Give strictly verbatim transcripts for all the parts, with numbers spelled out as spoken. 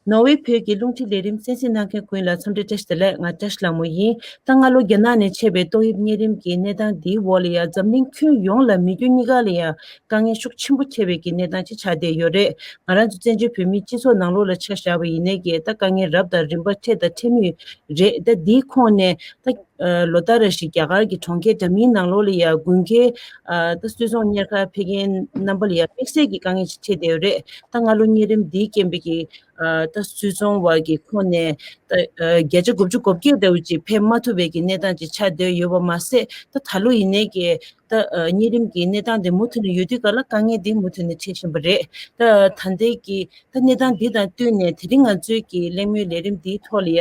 ནོར་ཝེ་བོད་ཀྱི་རླུང་འཕྲིན་ལས་རིམ་གསན་གཟིགས་གནང་མཁན་ཀུན་ལ་འཚམས་འདྲི་བཀྲ་ཤིས་བདེ་ལེགས། ང་བཀྲ་ཤིས་ལྷ་མོ་ཡིན། ད་སྔ་ལོ་རྒྱ་ནག་ནས་མཆེད་པའི་ཏོག་དབྱིབས་གཉན་རིམས་ཀྱི་གནས་སྟངས་འདིའི་འོག་ལ་ཡང་འཛམ་གླིང་ཁྱོན་ཡོངས་ལ་མི་རྒྱུ་གཉིས་ཀ་ལ་ཡང་དཀའ་ངལ་ཤུགས་ཆེན་པོ་འཕྲད་པའི་གི་གནས་སྟངས་ཅིག་ཆགས་བསྡད་ཡོད་རེད། ང་རང་ཚོ་བཙན་བྱོལ་བོད་མིའི་སྤྱི་ཚོགས་ནང་ལོགས་ལ་ཆ་བཞག་པ་ཡིན་ནའི་གི་ད་དཀའ་ངལ་རབ་དང་རིམ་པ་འཕྲད་དང་འཕྲད་མུས་རེད། ད་འདིའི་ཁོངས་ནས་ད་ལོ་ལྟར་རེ་བཞིན་རྒྱ་གར་གྱི་གྲོང་ཁྱེར་འདྲ་མིན་ནང་ལོགས་ལ་ཡང་དགུན་ཁའི་ད་སུད་ཚོང་གཉེར་ཁར་ཕེབས་མཁན་རྣམ་པ་ལ་ཡང་དམིགས་བསལ་གྱི་དཀའ་ངལ་ཅིག་འཕྲད་བསྡད་ཡོད་རེད། ད་སྔ་ལོ་གཉན་རིམས་འདིའི་རྐྱེན་པས་ཀྱི་ཨ་ད་སུད་ཚོང་བ་གི་ཁོངས་ནས་ད་ཨ་བརྒྱ་ཆ་དགུ་བཅུ་གོ་བརྒྱད་ལྟ་བུ་ཅིག་ཕེབས་མ་ཐུབ་པའི་གི་གནས་སྟངས་ཅིག་ཆགས་བསྡད་ཡོད་པ་མ་ཟད། ད་ད་ལོ་ཡིན་ནའི་གི་ད་ཨ་གཉན་རིམས་ཀྱི་གནས་སྟངས་དེ་མུ་མཐུད་ནས་ཡོད་དུས་ག་ལ་དཀའ་ངལ་འདི་མུ་མཐུད་ནས་འཕྲད་བཞིན་པ་རེད། ད་ད་ལྟའི་གི་ད་གནས་སྟངས་འདི་དང་བསྟུན་ནས་དེ་རིང་ང་ཚོའི་གི་གླེང་མོལ་ལས་རིམ་འདིའི་ཐོག་ལ་ཡ་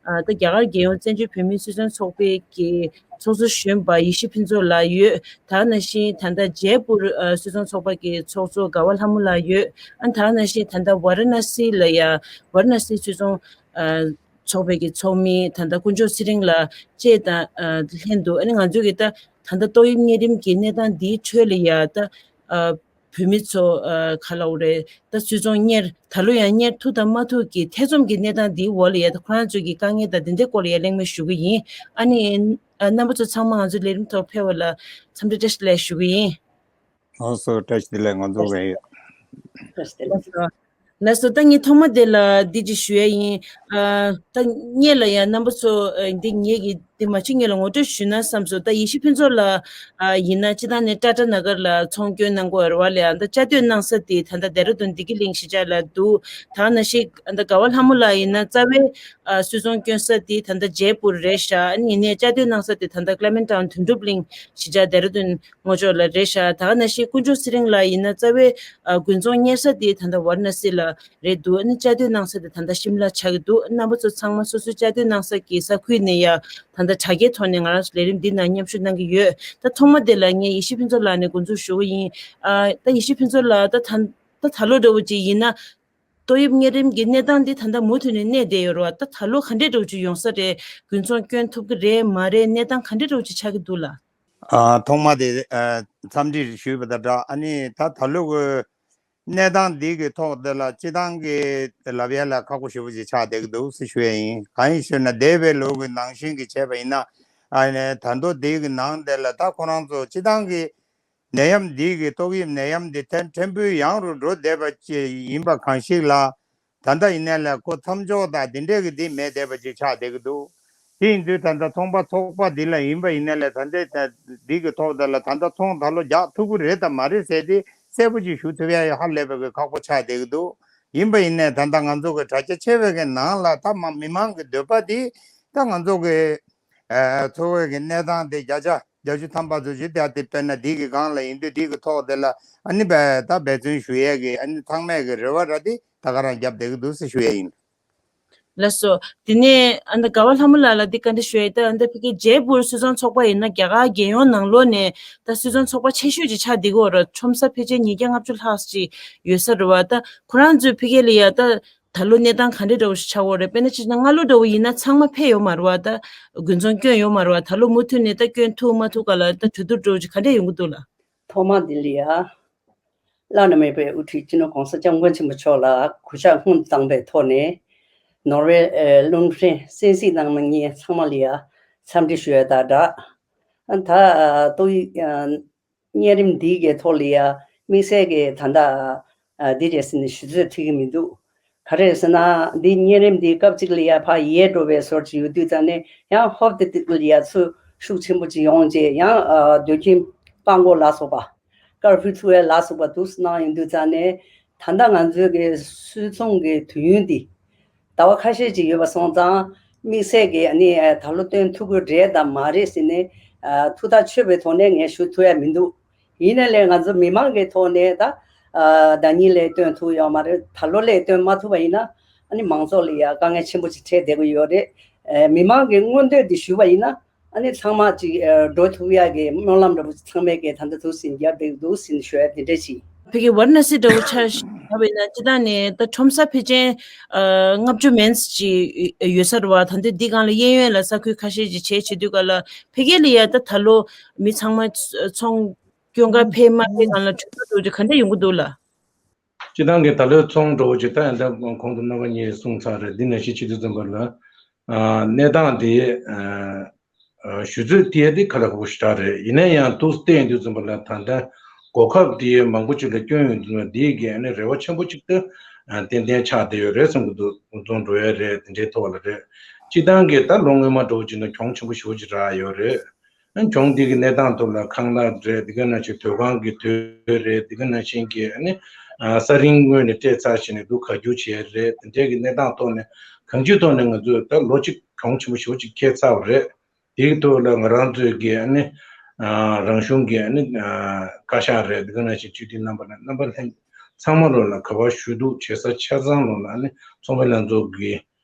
ཨ་ད་རྒྱ་གར་རྒྱལ་ཡོངས་བཙན་བྱོལ་བོད་མིའི་སུད་ཚོང་ཚོགས་པའི་གི་ཚོགས་གཙོ་གཞོན་པ་ཡེ་ཤེས་ཕུན་ཚོགས་ལགས་ཡོད། ད་ག་ནང་བཞིན་ད་ལྟ་ཇེ་པུར་ཨ་སུད་ཚོང་ཚོགས་པ་གི་ཚོགས་གཙོ་དགའ་བ་ལྷ་མོ་ལགས་ཡོད། ཨ་ད་ག་ནང་བཞིན་ད་ལྟ་ཝཱ་ར་ཎ་སི་ལ་ཡ་ཝཱ་ར་ཎ་སི་སུད་ཚོང་ཨ་ཚོགས་པའི་གི་ཚོགས་མི་ད་ལྟ་དཀོན་མཆོག་ཚེ་རིང་ལགས་བཅས་དང་ཨ་ལྷན་དུ། ཨ་ནི་ང་ཚོས་གི་ད་ད་ལྟ་ཏོག་དབྱིབས་གཉན་རིམས་ཀྱི་གནས་སྟངས་འདིའི་ཁྲོད་ལ་ཡ་ད་ཨ་བོད་མི་ཚོ་ཨ་ག་ལབ་དགོས་རེད། ད་སུད་ཚོང་གཉེར་ད་ལོ་ཡང་གཉེར་ཐུབ་དང་མ་ཐུབ་ཀྱི་ཐེ་ཚོམ་གྱི་གནས་སྟངས་འདིའི་འོག་ལ་ཡ་ད་ཁོ་རང་ཚོའི་གི་དཀའ་ངལ་དང་འདི་འདྲའི་སྐོར་ལ་ཡ་གླེང་མོལ་ཞུ་གི་ཡིན། ཨ་ནི་ཨ་རྣམ་པ་ཚོ་ཚང་མ་ང་ཚོའི་ལས་རིམ་ཐོག་ཕེབས་པ་ལ་འཚམས་འདྲི་བཀྲ་ཤིས་བདེ་ལེགས་ཞུ་གི་ཡིན། ལགས་སོ། བཀྲ་ཤིས་བདེ་ལེགས། ང་ཚོ་བས་ཡོད། བཀྲ་ཤིས་བདེ་ལེགས། ལགས་སོ། ལགས་སོ། ད་ངས་ཐོག་མ་དེ་ལ་འདི་ཅིག་ཞུ་ཡ་ཡིན། ཨ་ད་སྔོན་ལ་ཡང་རྣམ་པ་ཚོ་ཨ་འདི་ངེད་ཀྱིས་འདི་མ་བྱེད་སྔོན་ལ་ངོ་སྤྲོད་ཞུས་ན་བསམ་སོང་། ད་ཡེ་ཤེས་ཕུན་ཚོགས་ལགས་ཨ་ཡིན་ན་སྤྱིར་བཏང་ནས་ཊ་ཊ་ན་གར་ལ་ཚོང་སྐྱོན་གནང་གི་ཡོད་རེད་བ། ལ་ཡང་ད་བཅའ་སྡོད་གནང་ས་དེ་ད་ལྟ་ལྡེ་ར་ལྡུན་བདེ་སྐྱིད་གླིང་གཞིས་ཆགས་ལ་འདུག་ད་ག་ནང་བཞིན་ད་དགའ་བ་ལྷ་མོ་ལགས་ཡིན་ན་རྩ་བའི་ཨ་སུད་ཚོང་སྐྱོན་ས་དེ་ད་ལྟ་ཇེ་པུར་རེད་ཤག་ཨ་ནི་ཡིན་ནའི་བཅའ་སྡོད་གནང་ས་དེ་ད་ལྟ་ཀླེ་མན་ཊའུན་དོན་གྲུབ་གླིང་གཞིས་ཆགས་ལྡེ་ར་ལྡུན་ངོ་ཕྱོགས་ལ་རེད་ཤག་ད་ག་ནང་བཞིན་དཀོན་མཆོག་ཚེ་རིང་ལགས་ཡིན་ན་རྩ་བའི་ཨ་དགུན་ཚོང་གཉེར་ས་དེ་ད་ལྟ་ཝཱ་ར་ཎ་སི་ལ་རེད་འདུག་ཨ་ནི་བཅའ་སྡོད་གནང་ས་དེ་ད་ལྟ་ཤིམ་ལ་ཆགས་ཀྱི་འདུག་རྣམ་པ་ཚོ་ཚང་མ་སོ་སོའི་བཅའ་སྡོད་གནང་ས་གི་ས་ཁུལ་ནས་ཡ་ད་ལྟ་དྲ་རྒྱའི་ཐོག་ནས་ང་རང་ཚོ་ལས་རིམ་འདི་ནང་མཉམ་ཞུགས་གནང་གི་ཡོད། ད་ཐོག་མ་དེ་ལ་ངས་ཡེ་ཤེས་ཕུན་ཚོགས་ལགས་ནས་འགོ་འཛུགས་ཞུ་གི་ཡིན། ཨ་ད་ཡེ་ཤེས་ཕུན་ཚོགས་ལགས། ད་ད་ད་ལོ་འདྲ་བོ་ཅིག་ཡིན་ན་ཏོག་དབྱིབས་གཉན་རིམས་ཀྱི་གནས་སྟངས་འདི་ད་ལྟ་མུ་མཐུད་ནས་གནས་བསྡད་ཡོད་རེད་བ། ད་ད་ལོ་ག་འདྲས་འདྲ་བོ་ཅིག་ཡོང་ས་རེད། དགུན་ཚོང་སྐྱོན་ཐུབ་ཀྱི་རེད་མ་རེད། གནས་སྟངས་ག་འདྲས་འདྲ་བོ་ཅིག་ཆགས་ཀྱི་འདུག་ལགས། ཨ་ཐོག་མ་དེ་ཨ་འཚམས་འདྲི་ཞུས་པ་དང་སྦྲགས། ཨ་ནི་ད་ད་ལོ་གི་གནས་སྟངས་འདི་གི་ཐོག་དེ་ལ་སྤྱི་བཏང་གི་ལབ་ཡ་ལ་ཁག་པོ་ཞེ་པོ་ཅིག་ཆགས་བསྡད་ཀྱི་འདུག་ཟེར་ཞུ་ཡ་ཡིན། གང་ཡིན་ཞུས་ན་འདས་པའི་ལོ་གི་ནང་བཞིན་གྱི་བྱས་པ་ཡིན་ན་ཨ་ནི་ད་དུང་འདི་གི་ནང་དེ་ལ་ད་ཁོ་རང་ཚོ་སྤྱི་བཏང་གི་ནད་ཡམས་འདི་གི་ཏོག་དབྱིབས་ནད་ཡམས་འདི་ཐེར་ཕྲན་བུ་ཡང་རུ་འགྲོ་བསྡད་པ་ཅིག་ཡིན་པ་གང་ཞིག་ལ། ད་ལྟ་ཡིན་ནའི་ལ་ཁོ་མཚམས་འཇོག་དང་འདི་འདྲས་ཀྱི་འདི་མེད་བསྡད་པ་ཅིག་ཆགས་བསྡད་ཀྱི་འདུག་དེ་ཡིན་དུས་ད་ལྟ་ཚོང་པ་ཚོགས་པ་འདི་ལ་ཡིན་པ་ཡིན་ནའི་ལ་ད་ལྟའི་ད་འདི་གི་ཐོག་དེ་ལ་ད་ལྟ་ཚོང་ད་ལོ་རྒྱག་ཐུབ་ཀྱི་རེད་དམ་མ་རེད་ཟེར་དེ་གསལ་པོ་ཅིག་ཞུ་ཐུབ་ཡ་ཡ་ཧ་ལས་པའི་གི་ཁག་པོ་ཆགས་བསྡད་ཀྱི་འདུག་ཡིན་པ་ཡིན་ནའི་ད་ལྟ་ང་ཚོ་གི་དྲ་རྒྱ་ཆེ་བའི་གི་ནང་ལ་ད་མ་མི་མང་གི་འདོད་པ་འདི་ད་ང་ཚོ་གི་ཨ་འཚོ་བའི་གི་གནས་སྟངས་དེ་བརྒྱ་ཆ་བརྒྱད་ཅུ་ཐམ་པ་ཚོ་ཞུ་དེ་དེ་དཔེར་ན་འདི་གི་སྒང་ལ་ཡིན་དུས་འདི་གི་ཐོག་དེ་ལ་ཨ་ནི་བས་ད་འབད་བརྩོན་ཞུ་ཡས་ཀྱི་ཨ་ནི་ཚང་མས་ཀྱི་རེ་བ་ར་དེ་ད་ག་རང་རྒྱབ་བསྡད་ཀྱི་འདུག་ཟེར་ཞུ་ཡས་ཡིན། ལགས་སོ། དེ་ནས་ཨ་ནི་དགའ་བ་ལྷ་མོ་ལགས་ལ་འདི་བཀའ་འདྲི་ཞུ་ཡས་ཡིན། ད་ཨ་ནི་ཕ་གི་ཇེ་པུར་སུད་ཚོང་ཚོགས་པ་ཡིན་ན་རྒྱ་གར་རྒྱལ་ཡོངས་ནང་ལོགས་ནས་ད་སུད་ཚོང་ཚོགས་པ་ཆེ་ཤོས་ཅིག་ཆགས་བསྡད་ཀྱི་ཡོད་རེད། ཁྲོམ་ས་ཕལ་ཆེར་ཉིས་བརྒྱ་ལྔ་བཅུ་ལྷག་ཅིག་ཡོད་ས་རེད་བ། ད་ཁོ་རང་ཚོའི་ཕ་གི་ལ་ཡ་ད་ད་ལོ་གནས་སྟངས་ག་འདྲ་འདྲ་བོ་ཞིག་ཆགས་ཡོད་རེད། དཔེར་ན་ཅིག་ན་སྔ་ལོ་འདྲ་བོ་ཡིན་ན་ཚང་མ་ཕེབས་ཡོད་མ་རེད་བ། ད་དགུན་ཚོང་སྐྱོན་ཡོད་མ་རེད་བ། ད་ལོ་མུ་མཐུད་ནས་ད་སྐྱོན་ཐུབ་མ་ཐུབ་ག་ལ་ད་གྲོས་བསྡུར་འདྲ་བོ་ཅིག་ག་འདྲ་ཡོང་གི་འདུག་ལགས། ཐོག་མ་དེ་ལ་ཡ་བླ་ན་མེད་པའི་དབུ་ཁྲིད་སྤྱི་ནོར་༸གོང་ས་༸སྐྱབས་མགོན་ཆེན་པོ་མཆོག་ལ་གུས་ཕྱག་སྔོན་དུ་བཏང་པའི་ཐོག་ནས་ནོར་ཝེ་ཨེ་རླུང་འཕྲིན་གསན་གཟིགས་གནང་མཁན་ཚང་མ་ལ་ཡ་འཚམས་འདྲི་ཞུ་ཡ་དང་སྦྲགས། ད་ཏོག་དབྱིབས་གཉན་རིམས་འདི་གའི་ཐོག་ལ་ཡ་དམིགས་བསལ་གྱི་ད་ལྟ་འདི་རེད་ཟེར་ནས་ཞུ་ཚོད་ཐིག་གི་མི་འདུག་ག་རེ་ཟེར་ན་འདི་གཉན་རིམས་འདི་སྐབས་གཅིག་ལ་ཡ་ཕར་ཡལ་འགྲོ་བའི་བཟོ་འདྲ་ཅིག་ཡོད་དུས་ཙང་ནས་ཡང་ཧོབ་སྟེ་ཏིག་ལ་ཡ་ཚུར་ཤུགས་ཆེན་པོ་ཅིག་ཡོང་རྗེས་ཡང་སྡོད་ཁྱིམ་སྤང་སྒོ་ལ་སོགས་པ། ཀར་ཕུ་ཚུགས་ཡ་ལ་སོགས་པ་འདུག་སེ་གནང་ཡོང་དུས་ཙང་ནས་ད་ལྟ་ང་ཚོའི་གི་སུད་ཚོང་གི་དུས་ཡུན་འདི་ཟླ་བ་ཁ་ཤས་ཅིག་ཡོད་པ་སོང་ཙང་དམིགས་བསལ་གྱི་ཨ་ནི་ད་ལོ་སྟོན་ཐུབ་ཀྱི་རེད་དམ་མ་རེད་ཟེར་ནས་ཐུགས་ཐག་ཆོད་པའི་ཐོག་ནས་ངས་ཞུ་ཐུབ་ཡ་མི་འདུག་ཡིན་ནའི་ལས་ང་ཚོ་མི་མང་གི་ཐོག་ནས་ད་ཟླ་ཉིན་ལས་སྟོན་ཐུབ་ཡོད་མ་རེད། ད་ལོ་ལས་སྟོན་མ་ཐུབ་པ་ཡིན་ན་ཨ་ནི་མང་ཚོགས་ལ་ཡ་དཀའ་ངལ་ཆེན་པོ་ཅིག་འཕྲད་བསྡད་ཀྱི་ཡོད་རེད། མི་མང་གི་མངོན་འདོད་འདི་ཞུས་པ་ཡིན་ན། ཨ་ནི་ཚང་མ་ཅིག་ཨ་འགྲོ་ཐུབ་ཡག་གི་སྨོན་ལམ་འདྲ་པོ་ཚང་མས་ཀྱི་ད་ལྟ་འདུག་ཟིན་རྒྱབ་བསྡད་འདུག་ཟིན་ཞུ་ཡ་དེ་འདྲ་ཞིག་ཕ་གི་ཝཱ་ར་ཎ་སི་འདྲ་པོ་ཆ་བཞག་པ་ཡིན་ན་སྤྱིར་བཏང་ནས་ད་ཁྲོམ་ས་ཕལ་ཆེར་ཨ་ལྔ་བཅུ་མན་ཙམ་ཅིག་ཡོད་ས་རེད་བ། ད་ལྟ་འདི་སྒང་ལ་གཡས་གཡོན་ལ་ས་ཁུལ་ཁ་ཤས་ཅིག་བྱས་བྱེད་དུས་ག་ལ་ཕ་གི་ལ་ཡ་ད་ད་ལོ་མི་ཚང་མ་ཚོང་སྐྱོན་ག་ཕེབས་མ་ཕེབས་སྒང་ལ་གྲོས་བསྡུར་འདྲ་པོ་ཅིག་ག་འདྲ་ཡོང་གི་འདུག་ལགས། སྤྱི་བཏང་གི་ད་ལོའི་ཚོང་འགྲོ་བ་ཅིག་ད་ཡང་ད་གོང་དུ་རྣམ་པ་གཉིས་གསུངས་ཚར་རེད། འདི་ནང་བཞིན་བྱེད་དུས་ཙམ་པ་ལ་ཨ་གནས་སྟངས་དེ་ཨ་ཨ་ཞུ་ཚོད་དེ་དེ་ཁ་ལ་ཁ་པོ་ཞེ་དྲག་རེད། ཡིན་ན་ཡང་ཏོག་ཙམ་བལྟས་ཡོང་དུས་ཙམ་པ་ལ་ད་ལྟ་གོ་སྐབས་དེ་མང་པོ་ཅིག་ལ་བསྐྱོན་ཡོང་དུས་ཙམ་པ་འདིའི་གི་ཨ་ནི་རེ་བ་ཆེན་པོ་ཅིག་ད་ཨ་ཏན་ཏན་ཆགས་བསྡད་ཡོད་རེད་བསམ་གྱི་འདུག་དགུན་ཚོང་འགྲོ་ཡ་རེད། དེ་འདྲའི་ཐོག་ལ་རེད། སྤྱི་བཏང་གི་ད་ལོ་སྔོན་མ་འགྲོ་བ་ཅིག་ན་གྱོང་ཆེན་པོ་ཞེ་པོ་ཅིག་རག་ཡོད་རེད། ཨ་གྱོང་འདི་གི་གནས་སྟངས་ཐོག་ལ་ཁང་གླ་རེད། འདི་ག་ནང་བཞིན་དུད་ཁང་གི་དུད་རེད། འདི་ག་ནང་བཞིན་གྱི་ཨ་ནི་ཨ་ས་རིན་སྔོན་ནས་སྤྲད་ཚར་བྱས་ནས་འདུག་ག་རྒྱུ་བྱས་རེད། དེ་འདྲའི་གི་གནས་སྟངས་ཐོག་ནས་གང་ཅིའི་ཐོག་ནས་ང་ཚོས་ད་ལོ་གཅིག་གྱོང་ཆེན་པོ་ཞེ་པོ་ཅིག་འཁྱེར་ཚར་བ་རེད། དེའི་ཐོག་ལ་ང་རང་ཚོའི་གི་ཨ་ནི་ཨ་རང་གཞུང་གི་ཨ་ནི་ཨ་བཀའ་ཤག་རེད། འདི་ག་ནང་བཞིན་སྤྱི་འཐུས་རྣམ་པ་ལ་རྣམ་པ་ལྷན་ཚང་མ་ལོ་ལ་ག་པར་ཞུ་གཏུག་བྱེད་ས་ཆ་ཚང་ལོ་ལ་ཨ་ནི་ཚོང་པའི་ལྷན་ཚོགས་ཀྱི་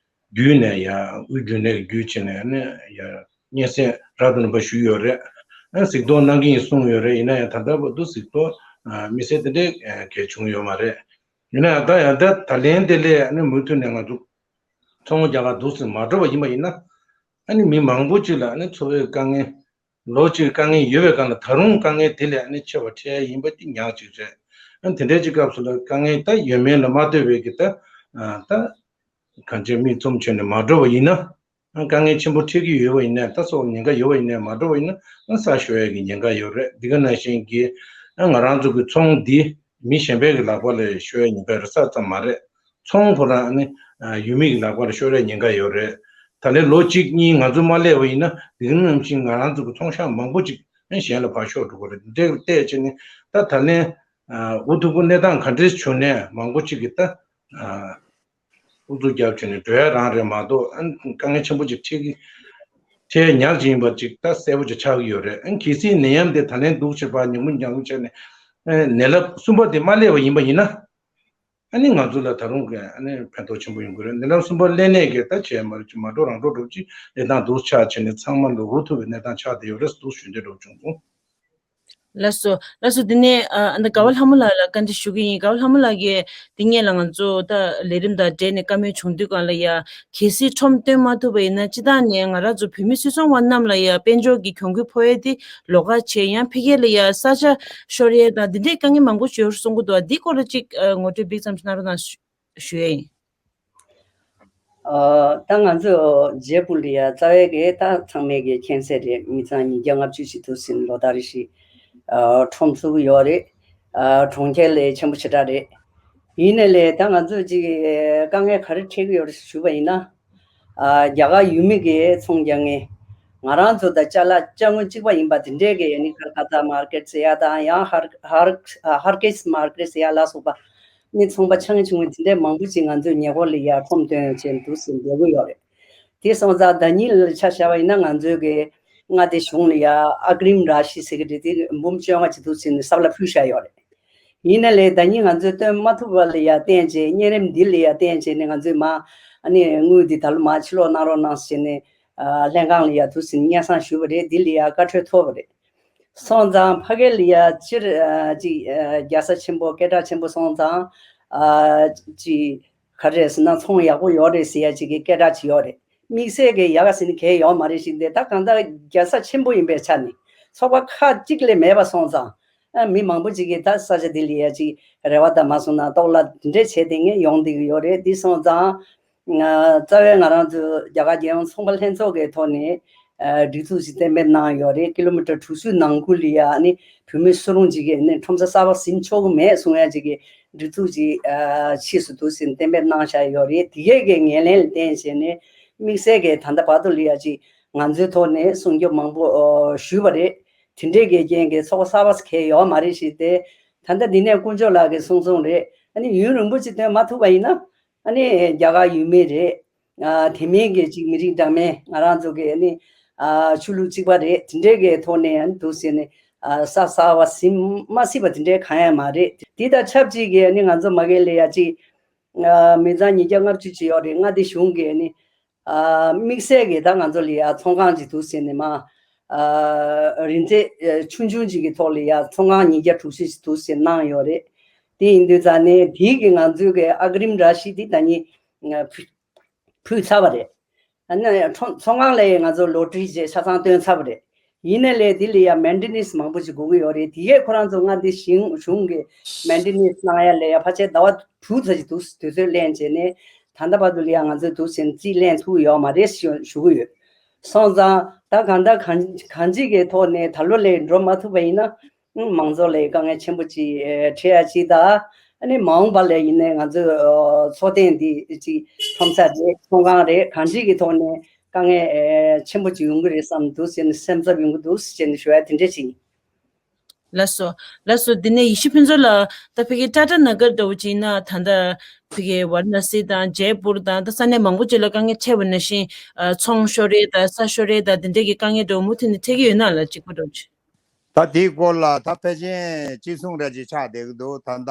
བརྒྱུད་ནས་ཡ་དབུས་རྒྱུན་ལས་བརྒྱུད་བྱས་ནས་ནི་ཡ་སྙན་སེང་རབ་ཏུ་རིམ་པ་ཞུས་ཡོད་རེད། ཨ་གཟིགས་རྟོག་གནང་གི་ཡིན་གསུངས་ཡོད་རེད། ཡིན་ན་ཡང་ད་ལྟ་བར་དུ་གཟིགས་རྟོག་ཨ་དམིགས་བསལ་དེ་འདྲའི་ཨ་གལ་བྱུང་ཡོད་མ་རེད། ཡིན་ན་ཡང་ད་ཡང་ད་ད་ལན་དེ་ལས་ཨ་ནི་མུ་མཐུད་ནས་ང་ཚོ་ཚོང་རྒྱག་ག་འདུག་སེ་མ་འགྲོ་བ་ཡིན་པ་ཡིན་ན། ཨ་ནི་མི་མང་པོ་ཅིག་ལ་ཨ་ནི་འཚོ་བའི་དཀའ་ངལ་ལོ་གཅིག་དཀའ་ངལ་ཡོད་པའི་སྒང་ལ་ད་རུང་དཀའ་ངལ་དེ་ལས་ཨ་ནི་ཆེ་བ་འཕྲད་ཡ་ཡིན་པ་དེ་ཉག་གཅིག་རེད། ཨ་ནི་དེ་འདྲའི་ཅིག་སྐབས་སུ་ལ་དཀའ་ངལ་ད་ཡོད་མེད་ལ་མ་ལྟོས་པའི་གི་ད་ཨ་ད་གང་ཅི་མིག་བཙུམ་བྱས་ནས་མ་འགྲོ་བ་ཡིན་ན། ཨ་དཀའ་ངལ་ཆེན་པོ་འཕྲད་ཀྱི་ཡོད་པ་ཡིན་ན་ད་སོགས་ཉེན་ཁ་ཡོད་པ་ཡིན་ན་མ་འགྲོ་བ་ཡིན་ན་ཨ་ས་ཤོར་ཡ་གི་ཉེན་ཁ་ཡོད་རེད། འདི་ག་ནང་བཞིན་གྱི་ཨ་ང་རང་ཚོ་གི་ཚོང་འདི་མི་གཞན་པའི་གི་ལག་པ་ལ་ཤོར་ཡ་ཉེན་ཁ་རེད་ས་ཙམ་མ་རེད། ཚོང་ཁོ་རང་ནི་ཨ་ཡུལ་མི་གི་ལག་པར་ཤོར་ཡ་ཉེན་ཁ་ཡོད་རེད། ད་ལན་ལོ་གཅིག་གཉིས་ང་ཚོ་མ་སླེབས་པ་ཡིན་ན་འདི་ག་ནང་བཞིན་ང་རང་ཚོ་གི་ཚོང་ཤག་མང་པོ་ཅིག་ཨ་གཞན་ལ་ཕར་ཤོར་འགྲོ་གི་རེད། འདི་བལྟས་བྱས་ནས་ད་ད་ལན་ཨ་འུ་ཐུག་པོ་གནས་སྟངས་ག་འདྲས་བྱུང་ནས་མང་པོ་ཅིག་གི་ད་ཨ་ཨུ་ཚུགས་རྒྱབ་བྱས་ནས་འགྲོ་ཡ་རང་རེད་མ་གཏོགས་ཨ་དཀའ་ངལ་ཆེན་པོ་ཅིག་འཕྲད་ཀྱི་འཕྲད་ཡ་ཉག་ཅིག་ཡིན་པ་ཅིག་ད་གསལ་པོ་ཅིག་ཆགས་ཀྱི་ཡོད་རེད། ཨ་གལ་སྲིད་ནད་ཡམས་དེ་ད་ལན་འདུག་བྱས་པ་ཉམས་མྱོང་ཉམས་མྱོང་བྱས་ནས་ཨ་ནད་རླབས་གསུམ་པ་དེ་མ་སླེབས་པ་ཡིན་པ་ཡིན་ན། ཨ་ནི་ང་ཚོ་ལ་ད་རུང་གི་ཨ་ནི་ཕན་ཐོགས་ཆེན་པོ་ཡོང་གི་རེད། ནད་རླབས་གསུམ་པ་སླེབས་ནས་གི་ད་བྱས་མ་རེད་ཅིག་མ་འགྲོ་རང་འགྲོ་འགྲོ་ཅིག་གནས་སྟངས་འདུག་ཆགས་བྱས་ནས་ཚང་མ་ལ་འུ་ཐུག་པའི་གནས་སྟངས་ཆགས་བསྡད་ཡོད་རེད་འདུག་ཞུ་འདོད་འགྲོ་བྱུང་སོང་། ལགས་སོ། ལགས་སོ། འདི་ནས་ཨ་ཨ་ནི་དགའ་བ་ལྷ་མོ་ལགས་ལ་བཀའ་འདྲི་ཞུ་གི་ཡིན། དགའ་བ་ལྷ་མོ་ལགས་ཀྱིས་འདི་སྔོན་ལ་ང་ཚོ་ད་ལས་རིམ་དང་འབྲེལ་ནས་བཀའ་མོལ་བྱུང་དུས་སྒང་ལ་ཡ་གལ་སྲིད་ཁྲོམ་སྟོན་མ་ཐུབ་པ་ཡིན་ན་སྤྱི་བཏང་ནས་ང་རང་ཚོ་བོད་མི་སུད་ཚོང་བ་རྣམས་ལ་ཡ་དཔལ་འབྱོར་གྱི་གྱོང་གུད་ཕོག་ཡས་དེ། ལོགས་ཀ་བྱས་ཡང་ཕ་གི་ལ་ཡ་ས་ཆ་ཤོར་ཡས་དང་འདི་འདྲའི་དཀའ་ངལ་མང་པོ་ཡོད་གསུང་གི་འདུག་འདི་སྐོར་ལ་ཅིག་ཨ་ངོ་སྤྲོད་འབིགས་ཙམ་ཞིག་གནང་རོགས་གནང་ཞུ་ཞུ་ཡས་ཡིན། ཨ་ད་ང་ཚོ་རྒྱལ་པོ་ལ་ཡ་རྩ་བའི་གི་ད་ཚང་མས་གི་མཁྱེན་གསལ་རེད། མི་ཚང་ཉིས་བརྒྱ་ལྔ་བཅུ་ཞིག་འདུག་ཟིན་ལོ་ལྟར་རེ་བཞིན་ཨ་ཁྲོམ་ཚུགས་ཡོད་རེད། ཨ་གྲོང་ཁྱེར་ལས་ཆེན་པོ་ཞེ་དྲག་རེད། ཡིན་ནའི་ལས་ད་ང་ཚོ་ཅིག་དཀའ་ངལ་ག་རེ་འཕྲད་གི་ཡོད་རེད་ཞུས་པ་ཡིན་ན། ཨ་རྒྱ་གར་ཡུལ་མི་གི་ཚོང་རྒྱག་མཁན། ང་རང་ཚོ་དང་ཅ་ལག་ཅ་དངོས་གཅིག་པ་ཡིན་པ་དེ་འདྲའི་གི་ཡ་ནི་ཀལ་ཀ་ཏ་མར་ཀེཊ་ཟེར་ཡ་དང་ཡང་ཧར་ཧར་ཧར་ཀེཊ་མར་ཀེཊ་ཟེར་ཡ་ལ་སོགས་པ་ནི་ཚོང་པ་ཆུང་ཆུང་དེ་འདྲའི་མང་པོ་ཅིག་ང་ཚོའི་ཉེ་འཁོར་ལ་ཡ་ཁྲོམ་སྟོན་བྱས་འདུག་ཟིན་བསྡད་ཀྱི་ཡོད་རེད། དེ་སོང་ཙང་ཟླ་ཉིན་ལ་ཆ་བཞག་པ་ཡིན་ན་ང་ཚོའི་གི་མངའ་སྡེ་གཞུང་ལ་ཡ་ཨ་གྲིམ་ར་ཤི་ཟེར་གི་རེད། དེ་འབུམ་བཅོ་ལྔ་ཅིག་འདུག་ཟིན་ནས་ས་ལ་ཕུལ་བཞག་ཡོད་རེད། ཡིན་ན་ལས་ཟླ་ཉིན་ང་ཚོས་སྟོན་མ་ཐུབ་པ་ལ་ཡ་བརྟེན་བྱས་གཉན་རིམས་འདི་ལ་ཡ་བརྟེན་བྱས་ནས་ང་ཚོས་མ་ཨ་ནི་དངུལ་འདི་ད་ལོ་མ་ཕྱིར་སློག་གནང་རོགས་གནང་ཟེར་ནས་ཨ་ལྷན་ཁང་ལ་ཡ་འདུག་ཟིན་སྙན་སེང་ཞུས་པ་རེད། འདི་ལ་ཡ་བཀའ་འཁྲོལ་ཐོབ་པ་རེད། སོང་ཙང་ཕ་གི་ལ་ཡ་སྤྱིར་ཨ་ཅིག་ཨ་རྒྱལ་ས་ཆེན་པོ་སྐད་གྲགས་ཆེན་པོ་སོང་ཙང་ཨ་ཅིག་ག་རེ་ཟེར་ན་ཚོང་ཡག་པོ་ཡོད་རེད་ཟེར་ཡ་ཅིག་གི་སྐད་གྲགས་ཅིག་ཡོད་རེད། དམིགས་བསལ་གྱི་ཡག་ཟེར་ནས་གང་ཡང་ཡོད་མ་རེད་ཞིག་འདི་ད་གང་ལྟར་རྒྱལ་ས་ཆེན་པོ་ཡིན་པའི་ཆ་ནས་ཚོགས་པ་ཁག་ཅིག་ལས་མེད་པ་སོང་ཙང་། ཨ་མི་མང་པོ་ཅིག་གིས་ད་ས་ཆ་འདི་ལ་ཡ་ཅིག་རེ་བ་དང་མ་སོང་ན་གཏོར་བརླག་འདི་འདྲས་བྱས་ཏེ་ངས་ཡོང་བསྡད་ཀྱི་ཡོད་རེད། འདི་སོང་ཙང་། ཨ་རྩ་བའི་ང་རང་ཚོ་རྒྱ་གར་རྒྱལ་ཡོངས་ཚོང་པ་ལྷན་ཚོགས་ཀྱི་ཐོག་ནས་ཨ་སྒྲིག་འཛུགས་ཤིག་གཏན་འབེབས་གནང་ཡོད་རེད། ཀི་ལོ་མི་ཊར་དྲུག་ཅུ་ནང་ཁུལ་ལ་ཡ་ཨ་ནི་བོད་མི་སུ་རུང་ཅིག་གིས་ཨ་ནི་ཁྲོམ་ས་གསར་པ་ཟིན་ཆོག་གི་མེད་གསུང་ཡ་ཅིག་གི་སྒྲིག་འཛུགས་ཅིག་ཨ་ཕྱིས་སུ་འདུག་ཟིན་གཏན་འབེབས་གནང་བཞག་ཡོད་རེད། དེ་གས་ཀྱི་ངོས་ལེན་ལ་བརྟེན་བྱས་ནས་དམིགས་བསལ་གྱི་ད་ལྟ་བར་དུ་ལ་ཡ་ཅིག་ང་ཚོའི་ཐོག་ནས་སྲུང་སྐྱོབ་མང་པོ་ཨོ་ཞུས་པ་རེད། དེ་འདྲའི་གི་རྐྱེན་གྱིས་ཚོགས་པ་གསར་པ་གང་ཡང་ཡོད་མ་རེད་ཞེས་ཏེ། ད་ལྟ་འདི་ནས་དཀོན་མཆོག་ལགས་ཀྱིས་གསུངས་སོང་རེད། ཨ་ནི་ཡུན་རིང་པོ་ཅིག་སྟོན་མ་ཐུབ་པ་ཡིན་ན། ཨ་ནི་རྒྱ་གར་ཡུལ་མི་རེད། ཨ་དེ་མིན་གྱི་ཅིག་མི་རིགས་འདྲ་མིན་ང་རང་ཚོ་གི་ཨ་ནི་ཨ་ཆོས་ལུགས་གཅིག་པ་རེད། དེ་འདྲའི་གི་ཐོག་ནས་ཨ་ནི་འདུག་ཟེར་ནས་ཨ་ས་གསར་པ་ཟིན་མ་སྲིད་པ་དེ་འདྲའི་གང་ཡང་མ་རེད། དེ་དང་ཆབས་ཅིག་གི་ཨ་ནི་ང་ཚོ་མ་གི་ལ་ཡ་ཅིག་ཨ་མི་ཚང་ཉིས་བརྒྱ་ལྔ་བཅུ་ཅིག་ཡོད་རེད། མངའ་སྡེ་གཞུང་གི་ཨ་ནི་ཨ་དམིགས་བསལ་གྱི་ད་ང་ཚོ་ལ་ཡ་ཚོང་ཁང་ཅིག་འདུག་ཟེར་ནས་མ་ཨ་རིན་ཚད་ཨ་ཆུང་ཆུང་ཅིག་གི་ཐོག་ལ་ཡ་ཚོང་ཁང་ཉིས་བརྒྱ་དྲུག་ཅུ་ཅིག་འདུག་ཟེར་གནང་ཡོད་རེད། དེ་ཡིན་དུས་ཙང་ནས་དེའི་གི་ང་ཚོའི་གི་ཨ་གྲིམ་ར་ཤི་དེ་ད་ནི་ཨ་ཕུལ་ཕུལ་ཚར་བ་རེད། ཨ་ནི་ཚོང་ཚོང་ཁང་ལ་ཡ་ང་ཚོ་ལོ་ཊ་རི་བྱས་ཆ་ཚང་བཏོན་ཚར་བ་རེད། ཡིན་ནའི་ལས་དེ་ལ་ཡང་མེན་ཊེ་ནེན་སི་མང་པོ་ཞིག་དགོས་ཀྱི་ཡོད་རེད། དེ་གས་ཁོ་རང་ཚོ་སྔ་དེ་ཞིང་གཞུང་གི་མེན་ཊེ་ནེན་སི་གནང་ཡ་ལ་ཡ་ཕལ་ཆེར་ཟླ་བ་དྲུག་ཙམ་ཞིག་འདུག་དུས་ཚོད་ལེན་བྱས་ནས་ད་ལྟ་བར་དུ་ལ་ཡ་ང་ཚོས་འདུག་ཟེར་ནས་རྩིས་ལེན་ཐུབ་ཡོད་མ་རེད་ཞུ་ཞུ་གི་ཡོད། སོང་ཙང་ད་གང་ལྟར་གང་གང་ཅིའི་ཐོག་ནས་ད་ལོ་ལས་འགྲོ་མ་ཐུབ་པ་ཡིན་ན། མང་ཚོགས་ལ་དཀའ་ངལ་ཆེན་པོ་ཅིག་འཕྲད་ཡ་ཅིག་དང་། ཨ་ནི་མ་འོངས་པ་ལ་ཡིན་ནའི་ང་ཚོའི་འཚོ་རྟེན་འདི་ཅིག་ཁྲོམ་ས་རེད། ཚོང་ཁང་རེད། གང་ཅིའི་ཐོག་ནས་དཀའ་ངལ་ཆེན་པོ་ཅིག་ཡོང་གི་རེད་བསམ་འདུག་ཟེར་ནས་སེམས་འཚབ་ཡོང་གི་འདུག་ཟེར་ནས་ཞུ་ཡ་དེ་འདྲ་ཅིག་ཡིན། ལགས་སོ། ལགས་སོ། འདི་ནས་ཡེ་ཤེས་ཕུན་ཚོགས་ལགས། ད་ཕ་གི་ཊ་ཊ་ན་གར་འདྲ་བོ་ཅིག་ཡིན་ན་ད་ལྟ་ཕ་གི་ཝཱ་ར་ཎ་སི་དང་ཇེ་པུར་དང་ད་ས་གནས་མང་པོ་ཅིག་ལ་དཀའ་ངལ་འཕྲད་པ་ནང་བཞིན་ཚོང་ཤོར་རེད་དང་ས་ཤོར་རེད་དང་འདི་འདྲས་ཀྱི་དཀའ་ངལ་འདྲ་བོ་མུ་མཐུད་ནས་འཕྲད་ཀྱི་ཡོད་ན་ལ་གཅིག་པ་འདྲ་བོ་ཅིག་ད་དེའི་སྐོར་ལ་ད་ཕལ་ཆེར་ཅི་གསུང་ར་ཅིག་ཆགས་བསྡད་ཀྱི་འདུག་ད་ལྟ་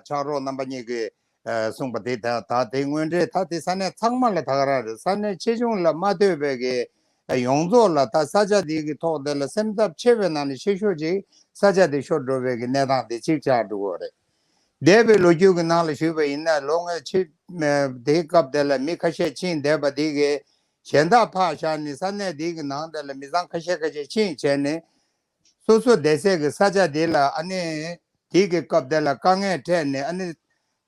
ཕྱག་རོགས་རྣམ་པ་གཉིས་ཀྱིས་གསུངས་པ་དེ་ད་ད་དེ་དངོས་འབྲེལ་ད་དེ་ས་གནས་ཚང་མ་ལ་ད་ག་རང་རེད། ས་གནས་ཆེ་ཆུང་ལ་མ་ལྟོས་པའི་གི་ཡོངས་རྫོགས་ལ་ད་ས་ཆ་དེ་གི་ཐོག་དེ་ལ་སེམས་འཚབ་ཆེ་བའི་ནང་ནས་ཆེ་ཤོས་ཅིག་ས་ཆ་དེ་ཤོར་འགྲོ་བའི་གི་གནས་སྟངས་དེ་གཅིག་ཆགས་འགྲོ་གི་རེད། འདས་པའི་ལོ་རྒྱུས་ཀྱི་ནང་ལ་ཞུས་པ་ཡིན་ན་ལོ་ལྔའི་ཕྱི་དེའི་སྐབས་དེ་ལ་མི་ཁ་ཤས་ཕྱིན་བསྡད་པ་དེ་གི་གཞན་དག་ཕར་བཞག་ནས་ས་གནས་དེ་གི་ནང་དེ་ལ་མི་ཚང་ཁ་ཤས་ཁ་ཤས་ཕྱིན་བྱས་ནས། སོ་སོ་བསྡད་སའི་གི་ས་ཆ་དེ་ལ་ཨ་ནི་དེ་གི་སྐབས་དེ་ལ་དཀའ་ངལ་འཕྲད་ནས་ཨ་ནི་